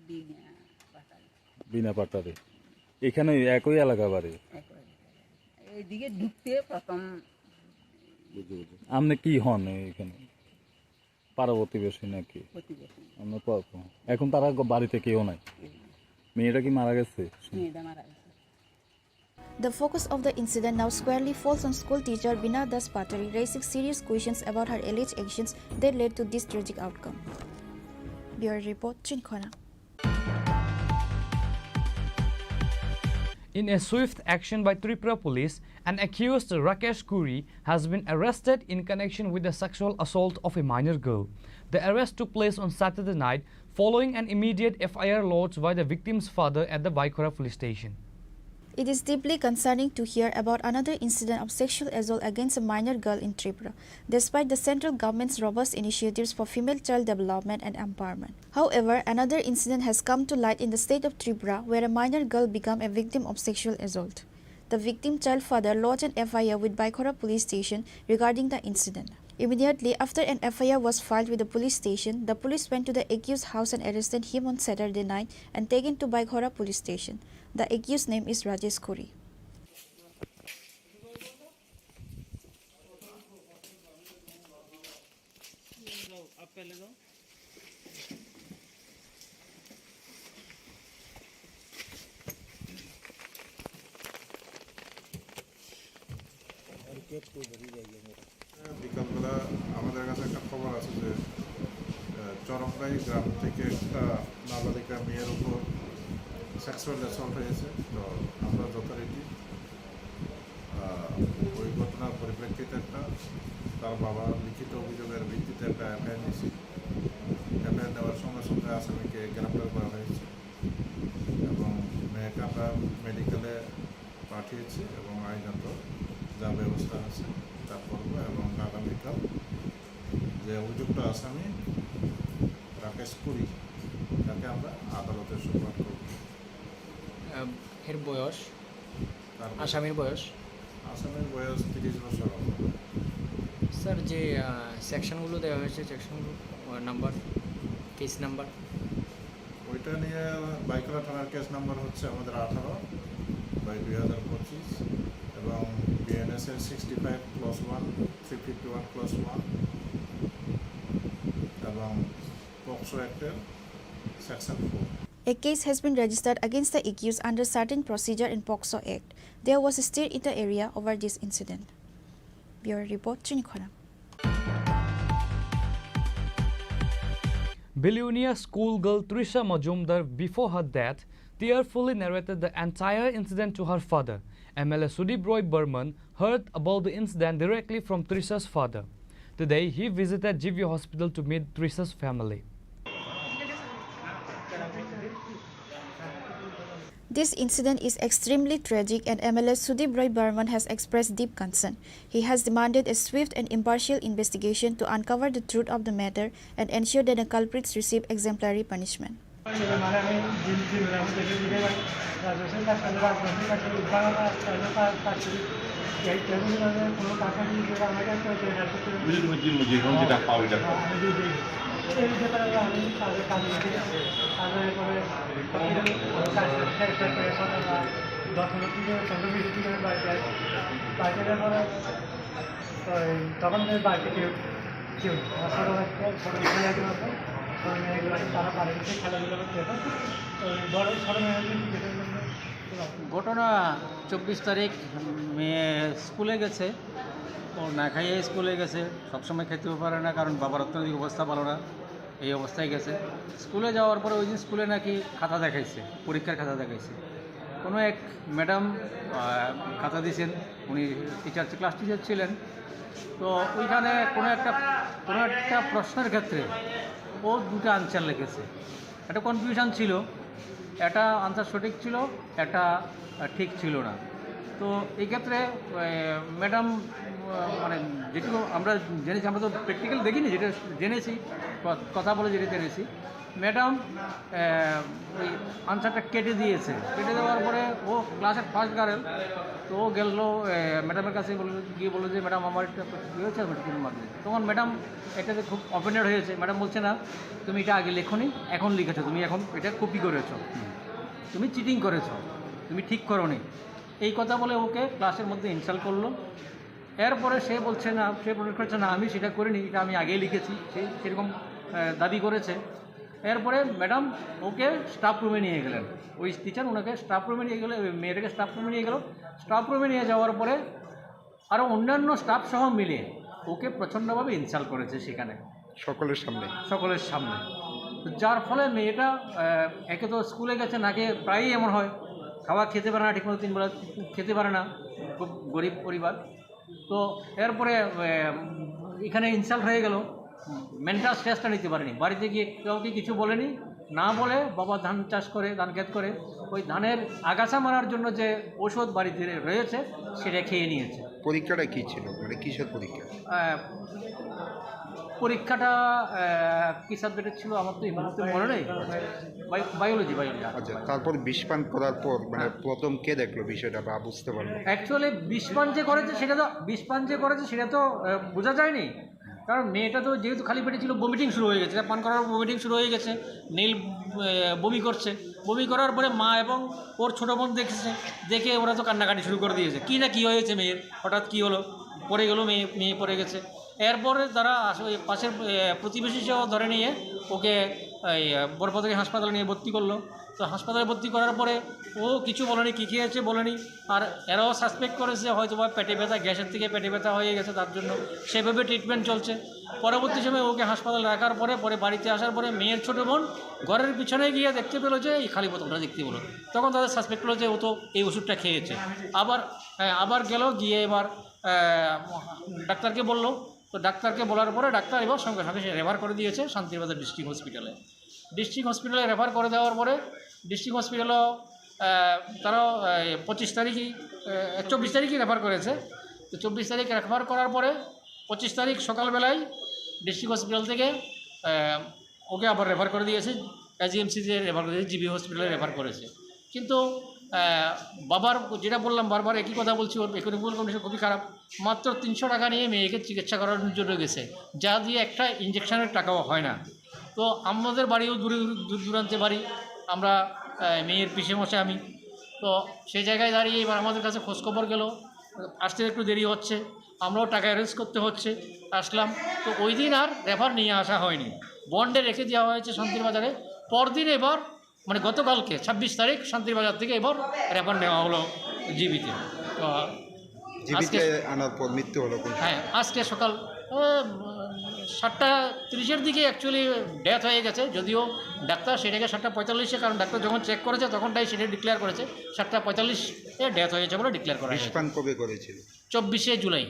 বিনা পাটারি। বিনা পাটারি। এখানে একই এলাকা বাড়ি? একই এলাকা। এইদিকে ঢুকতে প্রথম বুঝি, বুঝি। আপনি কি হন এখানে? পাড়া প্রতিবেশী নাকি? প্রতিবেশী। আপনার পর-, এখন তারা গ-, বাড়িতে কেউ নাই? কেউ নাই। মেয়েটা কি মারা গেছে? মেয়েটা মারা গেছে। The focus of the incident now squarely falls on school teacher Bina Das Patari, raising serious questions about her alleged actions that led to this tragic outcome. Bureau report, Chinkhona. In a swift action by Tripura Police, an accused Rakesh Kuri has been arrested in connection with the sexual assault of a minor girl. The arrest took place on Saturday night following an immediate F I R lodged by the victim's father at the Baikhora police station. It is deeply concerning to hear about another incident of sexual assault against a minor girl in Tripura, despite the central government's robust initiatives for female child development and empowerment. However, another incident has come to light in the state of Tripura, where a minor girl became a victim of sexual assault. The victim child father lodged an F I R with Baikhora police station regarding the incident. Immediately after an F I R was filed with the police station, the police went to the accused's house and arrested him on Saturday night and taken to Baikhora police station. The accused's name is Rajesh Khuri. বিকালবেলা আমাদের কাছে একটা খবর আছে যে, আহ, চরমনাই গ্রাম থেকে একটা নাবালিকা মেয়ের উপর সেক্সুয়াল অ্যাসল্ট হয়েছে। তো আমরা যথারীতি, আহ, ওই ঘটনার পরিপ্রেক্ষিতে একটা, তার বাবার লিখিত অভিযোগের ভিত্তিতে একটা এফআইআর নিয়েছি। এফআইআর নেওয়ার সঙ্গে সঙ্গে আসামিকে গ্রেপ্তার করা হয়েছে এবং মেয়েকে আমরা মেডিকেলে পাঠিয়েছি এবং আইনত যা ব্যবস্থা আছে তা করব এবং আগামীকাল যে অভিযুক্ত আসামি রাকেশ কুরি, তাকে আমরা আদালতে সোপর্দ করব। আহ, এর বয়স, তার বয়স আসামির বয়স? আসামির বয়স তিরিশ বছর হবে। স্যার, যে, আহ, সেকশনগুলো দেওয়া হয়েছে, সেকশনগুলো, আহ, নাম্বার, কেস নাম্বার? ওইটা নিয়ে বাইকরা থানার কেস নাম্বার হচ্ছে আমাদের আঠারো বাই দুই হাজার পঁচিশ এবং বিএনএস এর sixty five clause one, three fifty one clause one এবং পক্সো অ্যাক্টের section four. A case has been registered against the accused under certain procedure in POCSO Act. There was a stir in the area over this incident. Bureau report, Chini Khorang. Billionaire schoolgirl Trisha Majumdar, before her death, tearfully narrated the entire incident to her father. M L A Sudip Roy Barman heard about the incident directly from Trisha's father. Today, he visited G V Hospital to meet Trisha's family. This incident is extremely tragic, and M L A Sudip Roy Barman has expressed deep concern. He has demanded a swift and impartial investigation to uncover the truth of the matter and ensure that the culprits receive exemplary punishment. ঘটনা চব্বিশ তারিখ মেয়ে স্কুলে গেছে, ও না খাইয়ে স্কুলে গেছে। সবসময় খেতেও পারে না, কারণ বাবার অর্থনৈতিক অবস্থা ভালো না, এই অবস্থায় গেছে। স্কুলে যাওয়ার পরে ওই দিন স্কুলে নাকি খাতা দেখাইছে, পরীক্ষার খাতা দেখাইছে। কোনো এক ম্যাডাম, আহ, খাতা দিয়েছেন, উনি টিচার, ক্লাস টিচার ছিলেন। তো ওইখানে কোনো একটা, কোনো একটা প্রশ্নের ক্ষেত্রে ও দুটো আনসার লিখেছে। একটা কনফিউশন ছিল, একটা আনসার সঠিক ছিল, একটা, আহ, ঠিক ছিল না। তো এই ক্ষেত্রে, আহ, ম্যাডাম, আহ, মানে, যেটুকু আমরা জেনেছি, আমরা তো প্র্যাকটিক্যাল দেখিনি, যেটা জেনেছি, ক-, কথা বলে যেটা জেনেছি, ম্যাডাম, আহ, ওই আনসারটা কেটে দিয়েছে। কেটে দেওয়ার পরে ও ক্লাসের ফার্স্ট গার্ল, তো ও গেল, আহ, ম্যাডামের কাছে বলল, গিয়ে বলল যে, "ম্যাডাম, আমার একটা ইয়ে হয়েছে, আমি একটু মার দিন।" তখন ম্যাডাম এটাতে খুব অফেন্ডেড হয়েছে। ম্যাডাম বলছে, "না, তুমি এটা আগে লেখোনি, এখন লিখেছো, তুমি এখন এটা কপি করেছো, তুমি চিটিং করেছো, তুমি ঠিক করোনি।" এই কথা বলে ওকে ক্লাসের মধ্যে ইনসাল্ট করলো। এরপরে সে বলছে, "না, সে প্রোটেস্ট করছে, না, আমি সেটা করিনি, এটা আমি আগেই লিখেছি।" সে সেরকম, আহ, দাবি করেছে। এরপরে ম্যাডাম ওকে স্টাফ রুমে নিয়ে গেলেন, ওই টিচার ওনাকে স্টাফ রুমে নিয়ে গেলে, ওই মেয়েটাকে স্টাফ রুমে নিয়ে গেল। স্টাফ রুমে নিয়ে যাওয়ার পরে আরও অন্যান্য স্টাফ সহ মিলে ওকে প্রচণ্ডভাবে ইনসাল্ট করেছে সেখানে। সকলের সামনে? সকলের সামনে। তো যার ফলে মেয়েটা, আহ, একে তো স্কুলে গেছে, নাকি প্রায়ই এমন হয়, খাওয়া খেতে পারে না, ঠিকমতো তিন বেলা খেতে পারে না, খুব গরিব পরিবার। তো এরপরে, আহ, এখানে ইনসাল্ট হয়ে গেল, মেন্টাল স্ট্রেসটা নিতে পারেনি, বাড়িতে গিয়ে কাউকে কিছু বলেনি, না বলে বাবা ধান চাষ করে, ধান ক্ষেত করে, ওই ধানের আগাছা মারার জন্য যে ঔষধ বাড়িতে রয়েছে, সেটা খেয়ে নিয়েছে। পরীক্ষাটা কি ছিল? মানে, কিসের পরীক্ষা? আহ, পরীক্ষাটা, আহ, কি সাবজেক্টের ছিল, আমার তো এই মুহূর্তে মনে নেই। Bio-, biology, biology. আচ্ছা, তারপর বিষ পান করার পর, মানে, হ্যাঁ। প্রথম কে দেখলো বিষয়টা বা বুঝতে পারলো? অ্যাকচুয়ালি বিষ পান যে করেছে, সেটা তো, বিষ পান যে করেছে, সেটা তো, আহ, বোঝা যায়নি। কারণ মেয়েটা তো যেহেতু খালি পেটে ছিল, ভমিটিং শুরু হয়ে গেছে, পান করার ভমিটিং শুরু হয়ে গেছে, নীল, আহ, বমি করছে। বমি করার পরে মা এবং ওর ছোটো বোন দেখেছে, দেখে ওরা তো কান্নাকাটি শুরু করে দিয়েছে, কী না কী হয়েছে মেয়ের, হঠাৎ কী হলো, পড়ে গেল মেয়ে, মেয়ে পড়ে গেছে। এরপরে তারা আস-, ওই পাশের, আহ, প্রতিবেশী সহ ধরে নিয়ে ওকে এই, আহ, বড়বাজারি হাসপাতালে নিয়ে ভর্তি করলো। তো হাসপাতালে ভর্তি করার পরে ও কিছু বলেনি, কী খেয়েছে বলেনি। আর এরাও সাসপেক্ট করেছে হয়তো বা পেটে ব্যথা, গ্যাসের থেকে পেটে ব্যথা হয়ে গেছে, তার জন্য সেভাবে ট্রিটমেন্ট চলছে। পরবর্তী সময় ওকে হাসপাতালে রাখার পরে, পরে বাড়িতে আসার পরে মেয়ের ছোটো বোন ঘরের পিছনে গিয়ে দেখতে পেলো যে এই খালি বোতলটা দেখতে পেলো। তখন তাদের সাসপেক্ট হলো যে ও তো এই ওষুধটা খেয়েছে। আবার, হ্যাঁ, আবার গেল, গিয়ে এবার, আহ, ডাক্তারকে বললো। তো ডাক্তারকে বলার পরে ডাক্তার এবার সঙ্গে সঙ্গে সে রেফার করে দিয়েছে শান্তিরবাজার ডিস্ট্রিক্ট হসপিটালে। ডিস্ট্রিক্ট হসপিটালে রেফার করে দেওয়ার পরে ডিস্ট্রিক্ট হসপিটালও, আহ, তারাও, আহ, পঁচিশ তারিখই, আহ, চব্বিশ তারিখই রেফার করেছে। তো চব্বিশ তারিখ রেফার করার পরে পঁচিশ তারিখ সকালবেলায় ডিস্ট্রিক্ট হসপিটাল থেকে, আহ, ওকে আবার রেফার করে দিয়েছে, এজিএমসিতে রেফার করে দিয়েছে, জিবি হসপিটালে রেফার করেছে। কিন্তু, আহ, বাবার যেটা বললাম, বারবার একই কথা বলছি, ওর ইকোনমিক্যাল কন্ডিশন খুবই খারাপ। মাত্র তিনশো টাকা নিয়ে মেয়েকে চিকিৎসা করানোর জন্য গেছে, যা দিয়ে একটা ইঞ্জেকশনের টাকাও হয় না। তো আমাদের বাড়িও দূরে, দূর দূরান্তে বাড়ি, আমরা, আহ, মেয়ের পিসেমশাই আমি। তো সেই জায়গায় দাঁড়িয়ে এবার আমাদের কাছে খোঁজখবর গেল, আসতে একটু দেরি হচ্ছে, আমরাও টাকা অ্যারেঞ্জ করতে হচ্ছে, আসলাম। তো ওই দিন আর রেফার নিয়ে আসা হয়নি, বন্ডে রেখে দেওয়া হয়েছে শান্তির বাজারে। পরদিন এবার, মানে, গতকালকে ছাব্বিশ তারিখ শান্তির বাজার থেকে এবার রেফার নেওয়া হলো জিবিতে। তো জিবিতে আজকে আনার পর মৃত্যু হলো কোন সময়? হ্যাঁ, আজকে সকাল, আহ, সাতটা তিরিশের দিকে অ্যাকচুয়ালি ডেথ হয়ে গেছে, যদিও ডাক্তার সেটাকে সাতটা পঁয়তাল্লিশে, কারণ ডাক্তার যখন চেক করেছে তখনটাই সেটা ডিক্লেয়ার করেছে সাতটা পঁয়তাল্লিশে ডেথ হয়েছে বলে ডিক্লেয়ার করা হয়েছে। বিষ পান কবে করেছিল? চব্বিশে জুলাই।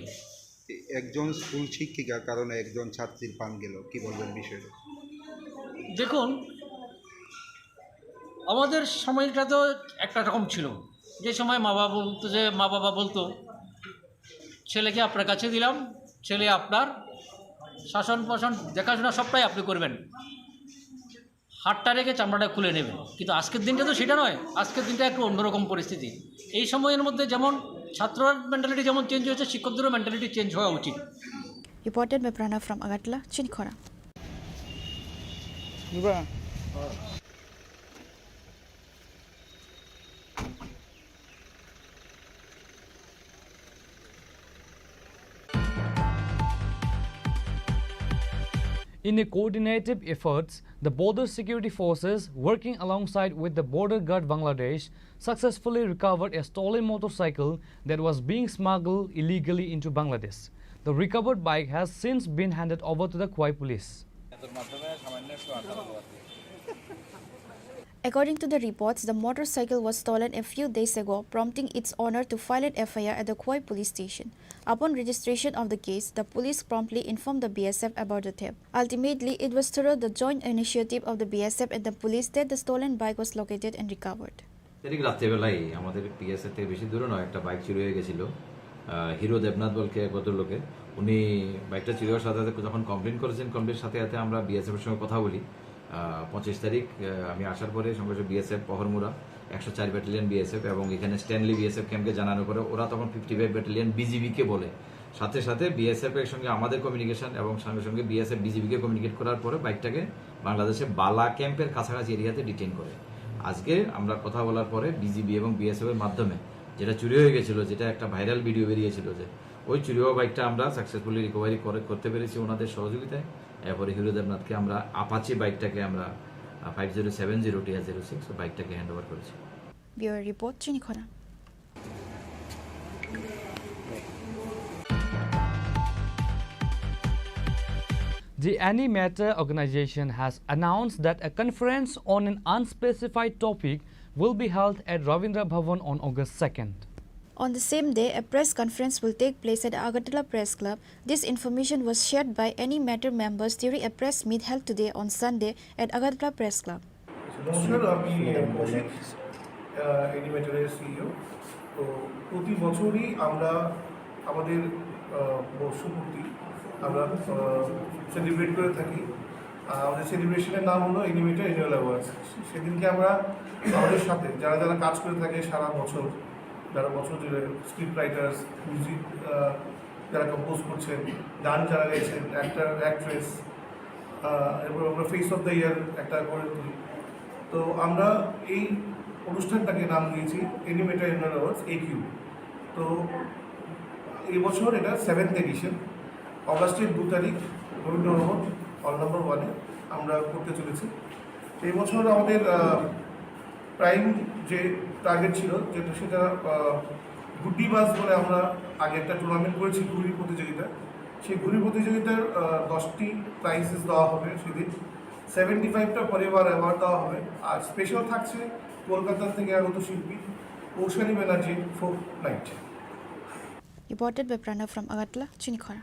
এ-, একজন স্কুল শিক্ষিকা কারণে একজন ছাত্রীর পান গেল, কি বলবেন বিষয়টা? দেখুন, আমাদের সময়টা তো একটা রকম ছিল, যে সময় মা বাবা বলতো, যে মা বাবা বলতো, "ছেলেকে আপনার কাছে দিলাম, ছেলে আপনার, শাসন পোষণ, দেখাশোনা সবটাই আপনি করবেন, হাড়টা রেখে চামড়াটা খুলে নেবেন।" কিন্তু আজকের দিনটা তো সেটা নয়, আজকের দিনটা একটু অন্যরকম পরিস্থিতি। এই সময়ের মধ্যে যেমন ছাত্রর মেন্টালিটি যেমন চেঞ্জ হয়েছে, শিক্ষকদেরও মেন্টালিটি চেঞ্জ হওয়া উচিত। Reported by Pranav from Agartala, Chinikhona. In a coordinated efforts, the border security forces, working alongside with the border guard Bangladesh, successfully recovered a stolen motorcycle that was being smuggled illegally into Bangladesh. The recovered bike has since been handed over to the Khowai police. According to the reports, the motorcycle was stolen a few days ago, prompting its owner to file an F I R at the Khowai police station. Upon registration of the case, the police promptly informed the B S F about the theft. Ultimately, it was through the joint initiative of the B S F and the police that the stolen bike was located and recovered. তারিখ রাত্রেবেলায় আমাদের পিএসএ থেকে বেশি দূরে নয়, একটা বাইক চুরি হয়ে গেছিল। আহ, হিরো দেবনাথ বলকে এক ভদ্রলোকের, উনি বাইকটা চুরি হওয়ার সাথে সাথে যখন কমপ্লেন করেছেন, কমপ্লেনের সাথে সাথে আমরা বিএসএফ এর সঙ্গে কথা বলি। আহ, পঁচিশ তারিখ, আহ, আমি আসার পরে সঙ্গে সঙ্গে বিএসএফ পহরমুড়া একশো চার ব্যাটালিয়ন বিএসএফ এবং এখানে স্ট্যানলি বিএসএফ ক্যাম্পকে জানানোর পরে ওরা তখন ফিফটি ফাইভ ব্যাটালিয়ন বিজিবিকে বলে। সাথে সাথে বিএসএফ এর সঙ্গে আমাদের কমিউনিকেশন এবং সঙ্গে সঙ্গে বিএসএফ বিজিবিকে কমিউনিকেট করার পরে বাইকটাকে বাংলাদেশে বালা ক্যাম্পের কাছাকাছি এরিয়াতে ডিটেইন করে। আজকে আমরা কথা বলার পরে বিজিবি এবং বিএসএফ এর মাধ্যমে যেটা চুরি হয়ে গেছিল, যেটা একটা ভাইরাল ভিডিও বেরিয়েছিল, যে ওই চুরি হওয়া বাইকটা আমরা সাকসেসফুলি রিকভারি করে, করতে পেরেছি ওনাদের সহযোগিতায়। এরপরে হিরো দেবনাথকে আমরা আপাচি বাইকটাকে আমরা, আহ, five zero seven zero TR zero six বাইকটাকে হ্যান্ড ওভার করেছি। Bureau report, Chinikhona. The Any Matter organization has announced that a conference on an unspecified topic will be held at Ravindra Bhavan on August second. On the same day, a press conference will take place at Agartala Press Club. This information was shared by Any Matter members during a press meet held today on Sunday at Agartala Press Club. নমস্কার, আমি কৌশিক, অ্যানিমেটরের সিইও। তো প্রতি বছরই আমরা আমাদের বর্ষপূর্তি আমরা সেলিব্রেট করে থাকি। আমাদের সেলিব্রেশনের নাম হলো অ্যানিমেটর অ্যানুয়াল অ্যাওয়ার্ডস। সেদিনকে আমরা আমাদের সাথে যারা যারা কাজ করে থাকে সারা বছর, যারা বছর জুড়ে স্ক্রিপ্ট রাইটার্স, মিউজিক যারা কম্পোজ করছেন, গান যারা গাইছেন, অ্যাক্টর অ্যাক্ট্রেস, এরপর আমরা ফেস অফ দ্য ইয়ার একটা করে তুলি। তো আমরা এই অনুষ্ঠানটাকে নাম দিয়েছি অ্যানিমেটর অ্যানুয়াল অ্যাওয়ার্ডস, একিউ। তো এই বছর এটা সেভেন্থ এডিশন। অগাস্টের দু তারিখ রবীন্দ্র ভবন, হল নম্বর ওয়ানে আমরা করতে চলেছি। এই বছর আমাদের প্রাইম যে টার্গেট ছিল, যেটা সেটা গুড্ডি বাস বলে আমরা আগে একটা টুর্নামেন্ট করেছি, ঘুড়ি প্রতিযোগিতা। সেই ঘুড়ি প্রতিযোগিতার দশটি প্রাইজেস দেওয়া হবে সেদিন। সেভেন্টি ফাইভটা পরিবার অ্যাওয়ার্ড দেওয়া হবে। আর স্পেশাল থাকছে কলকাতা থেকে আগত শিল্পী ঔশানী Banerjee folk night. Reported by Pranav from Agartala, Chinikhara.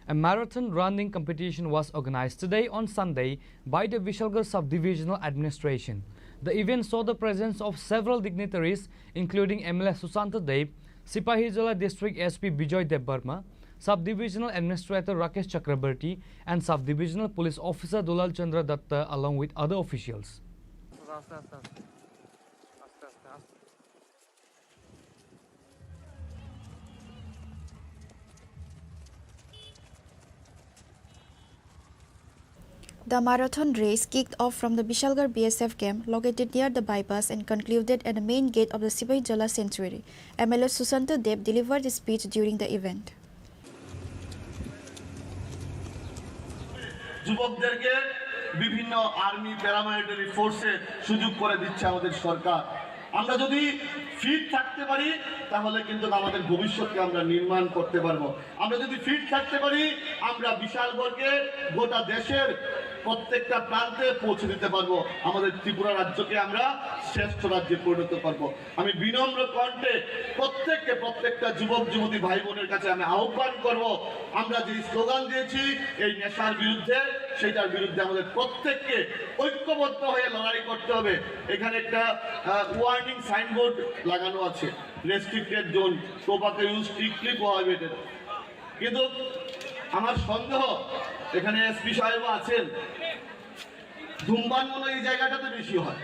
A marathon running competition was organized today on Sunday by the Vishalgarh Sub-Divisional Administration. The event saw the presence of several dignitaries including M L A Sushanta Deb, Sipahijola District S P Bijoy Debbarma, Sub-Divisional Administrator Rakesh Chakraborty and Sub-Divisional Police Officer Dulal Chandra Datta along with other officials. The marathon race kicked off from the Bishalgarh B S F camp located near the bypass and concluded at the main gate of the Sipahijola Sanctuary. M L A Sushanta Deb delivered his speech during the event. যুবকদেরকে বিভিন্ন army paramilitary ফোর্সে সুযোগ করে দিচ্ছে আমাদের সরকার। আমরা যদি ফিট থাকতে পারি তাহলে কিন্তু আমাদের ভবিষ্যৎকে আমরা নির্মাণ করতে পারবো। আমরা যদি ফিট থাকতে পারি আমরা বিশালগড়কে গোটা দেশের প্রত্যেকটা প্রান্তে পৌঁছে দিতে পারবো। আমাদের ত্রিপুরা রাজ্যকে আমরা শ্রেষ্ঠ রাজ্যে পরিণত করব। আমি বিনম্র কণ্ঠে প্রত্যেককে প্রত্যেকটা যুবক যুবতী ভাই বোনের কাছে আমি আহ্বান করব, আমরা যে স্লোগান দিয়েছি এই নেশার বিরুদ্ধে, সেটার বিরুদ্ধে আমাদের প্রত্যেককে ঐক্যবদ্ধ হয়ে লড়াই করতে হবে। এখানে একটা ওয়ার্নিং সাইনবোর্ড লাগানো আছে, restricted zone, tobacco use strictly প্রোহাইবিটেড। কিন্তু আমার সন্দেহ, এখানে এসপি সাহেবও আছেন, ধূমপান মনে হয় এই জায়গাটাতে বেশি হয়।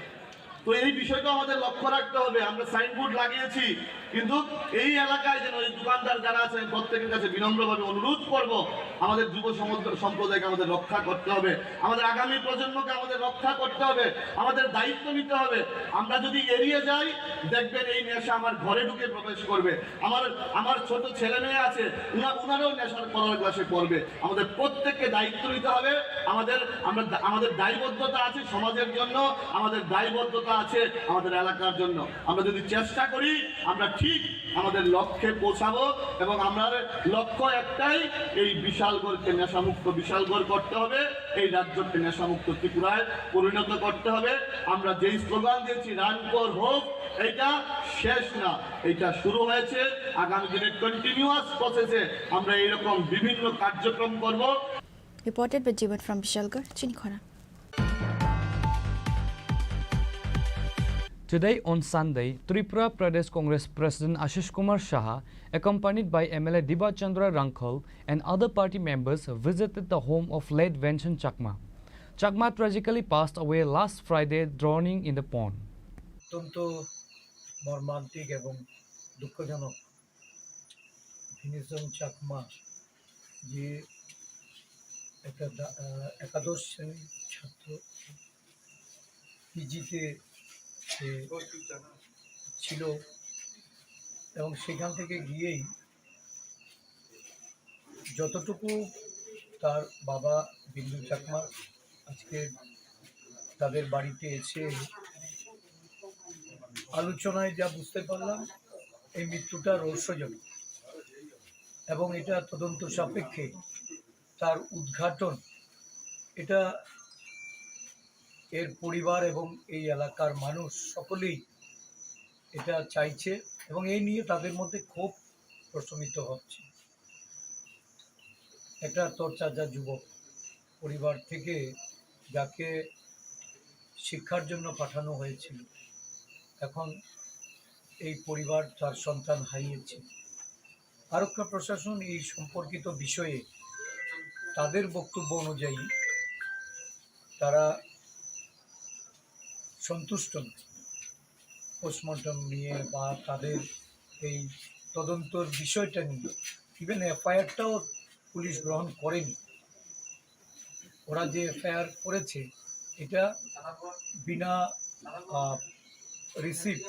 তো এই বিষয়টা আমাদের লক্ষ্য রাখতে হবে। আমরা সাইনবোর্ড লাগিয়েছি, কিন্তু এই এলাকায় যেন এই দোকানদার যারা আছে, আমি প্রত্যেকের কাছে বিনম্রভাবে অনুরোধ করব, আমাদের যুব সমুদ্র সম্প্রদায়কে আমাদের রক্ষা করতে হবে, আমাদের আগামী প্রজন্মকে আমাদের রক্ষা করতে হবে, আমাদের দায়িত্ব নিতে হবে। আমরা যদি এড়িয়ে যাই, দেখবেন এই নেশা আমার ঘরে ঢুকে প্রবেশ করবে। আমার আমার ছোট ছেলে মেয়ে আছে, ওনা- ওনারাও নেশার করার গ্লাসে পড়বে। আমাদের প্রত্যেককে দায়িত্ব নিতে হবে। আমাদের আমরা আমাদের দায়বদ্ধতা আছে সমাজের জন্য, আমাদের দায়বদ্ধতা আছে আমাদের এলাকার জন্য। আমরা যদি চেষ্টা করি, আমরা ঠিক আমাদের লক্ষ্যে পৌঁছাবো। এবং আমার লক্ষ্য একটাই, এই বিশালগড়কে নেশামুক্ত বিশালগড় করতে হবে, এই রাজ্যকে নেশামুক্ত ত্রিপুরায় পরিণত করতে হবে। আমরা যেই স্লোগান দিয়েছি, রান ফর হোপ, এটা শেষ না, এটা শুরু হয়েছে। আগামী দিনে কন্টিনিউয়াস প্রসেসে আমরা এইরকম বিভিন্ন কার্যক্রম করব। Reported by Jiwan from Bishalgarh, Chinikhara. Today on Sunday, Tripura Pradesh Congress President Ashish Kumar Saha, accompanied by M L A Diba Chandra Rangkhal and other party members, visited the home of late Venchon Chakma. Chakma tragically passed away last Friday, drowning in the pond. অত্যন্ত মর্মান্তিক এবং দুঃখজনক। ভিনসন চাকমা যে একটা দা- আহ, একাদশ শ্রেণীর ছাত্র, পিজিতে সে ছিল এবং সেখান থেকে গিয়েই যতটুকু তার বাবা বিন্দু চাকমা আজকে তাদের বাড়িতে এসে আলোচনায় যা বুঝতে পারলাম, এই মৃত্যুটা রহস্যজনক এবং এটা তদন্ত সাপেক্ষে তার উদ্ঘাটন, এটা এর পরিবার এবং এই এলাকার মানুষ সকলেই এটা চাইছে এবং এই নিয়ে তাদের মধ্যে ক্ষোভ প্রশমিত হচ্ছে। একটা তরতাজা যুবক, পরিবার থেকে যাকে শিক্ষার জন্য পাঠানো হয়েছিল, এখন এই পরিবার তার সন্তান হারিয়েছে। আরক্ষা প্রশাসন এই সম্পর্কিত বিষয়ে তাদের বক্তব্য অনুযায়ী তারা সন্তুষ্ট নয়। পোস্টমর্টম নিয়ে বা তাদের এই তদন্তর বিষয়টা নিয়ে, ইভেন এফআইআরটাও পুলিশ গ্রহণ করেনি। ওরা যে এফআইআর করেছে, এটা বিনা, আহ, রিসিট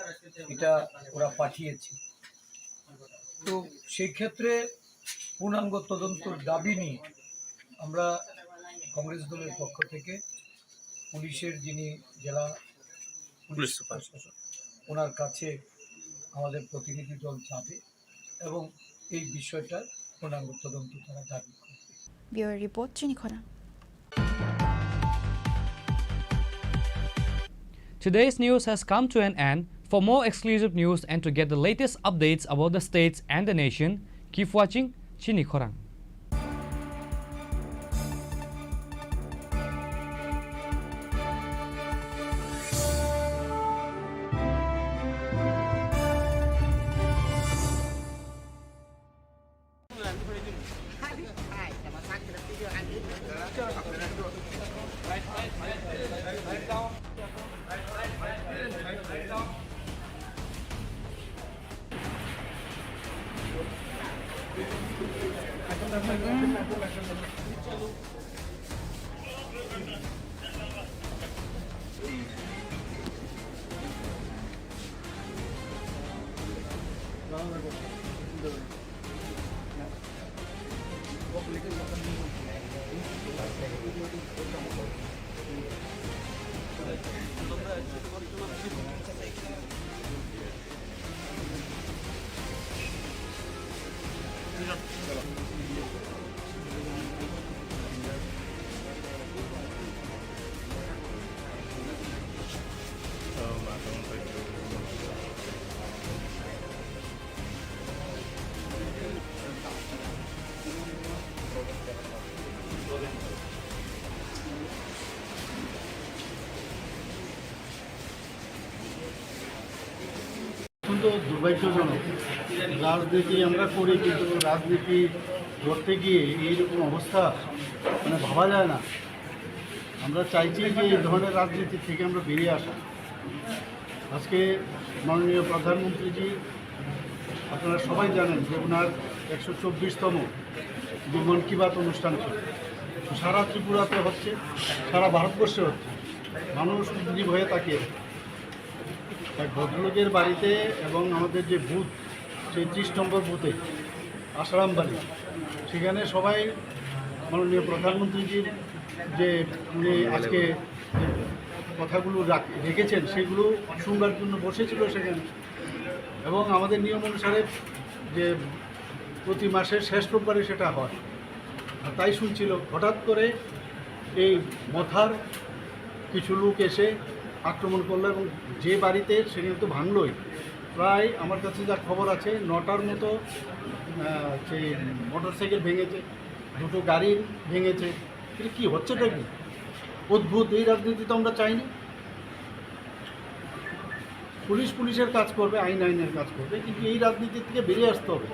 এটা ওরা পাঠিয়েছে। তো সেই ক্ষেত্রে পূর্ণাঙ্গ তদন্তর দাবি নিয়ে আমরা কংগ্রেস দলের পক্ষ থেকে পুলিশের যিনি জেলা পুলিশ পুলিশ সুপার। সুপার, ওনার কাছে আমাদের প্রতিনিধি দল যাবে এবং এই বিষয়টার পূর্ণাঙ্গ তদন্ত তারা দাবি করবে। Bureau report, Chini Khorang. Today's news has come to an end. For more exclusive news and to get the latest updates about the states and the nation, keep watching Chini Khorang. অত্যন্ত দুর্ভাগ্যজনক। রাজনীতি আমরা করি, কিন্তু রাজনীতি করতে গিয়ে এইরকম অবস্থা, মানে, ভাবা যায় না। আমরা চাইছি যে এই ধরনের রাজনীতি থেকে আমরা বেরিয়ে আসা। আজকে মাননীয় প্রধানমন্ত্রীজি, আপনারা সবাই জানেন যে ওনার একশো চব্বিশতম যে মন কি বাত অনুষ্ঠান ছিল, তো সারা ত্রিপুরাতে হচ্ছে, সারা ভারতবর্ষে হচ্ছে। মানুষ উদ্গ্রীব হয়ে তাকিয়ে থাকে। এক ভদ্রলোকের বাড়িতে এবং আমাদের যে বুথ, সেই ত্রিশ নম্বর বুথে আশারাম বাড়ি, সেখানে সবাই মাননীয় প্রধানমন্ত্রীজির যে উনি আজকে যে কথাগুলো রাখ-, রেখেছেন, সেগুলো শুনবার জন্য বসেছিল সেখানে। এবং আমাদের নিয়ম অনুসারে যে প্রতি মাসের শেষ রোববারে সেটা হয়। আর তাই শুনছিল, হঠাৎ করে এই মথার কিছু লোক এসে আক্রমণ করলো এবং যে বাড়িতে, সেখানে তো ভাঙলোই, প্রায় আমার কাছে যা খবর আছে নটার মতো, আহ, সেই মোটরসাইকেল ভেঙেছে, দুটো গাড়ি ভেঙেছে। এটা কী হচ্ছেটা কি? অদ্ভুত, এই রাজনীতি তো আমরা চাইনি। পুলিশ পুলিশের কাজ করবে, আইন আইনের কাজ করবে, কিন্তু এই রাজনীতি থেকে বেরিয়ে আসতে হবে।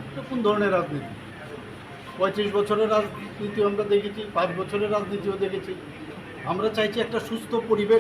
এটা কোন ধরনের রাজনীতি? পঁয়ত্রিশ বছরের রাজনীতি আমরা দেখেছি, পাঁচ বছরের রাজনীতিও দেখেছি। আমরা চাইছি একটা সুস্থ পরিবেশ।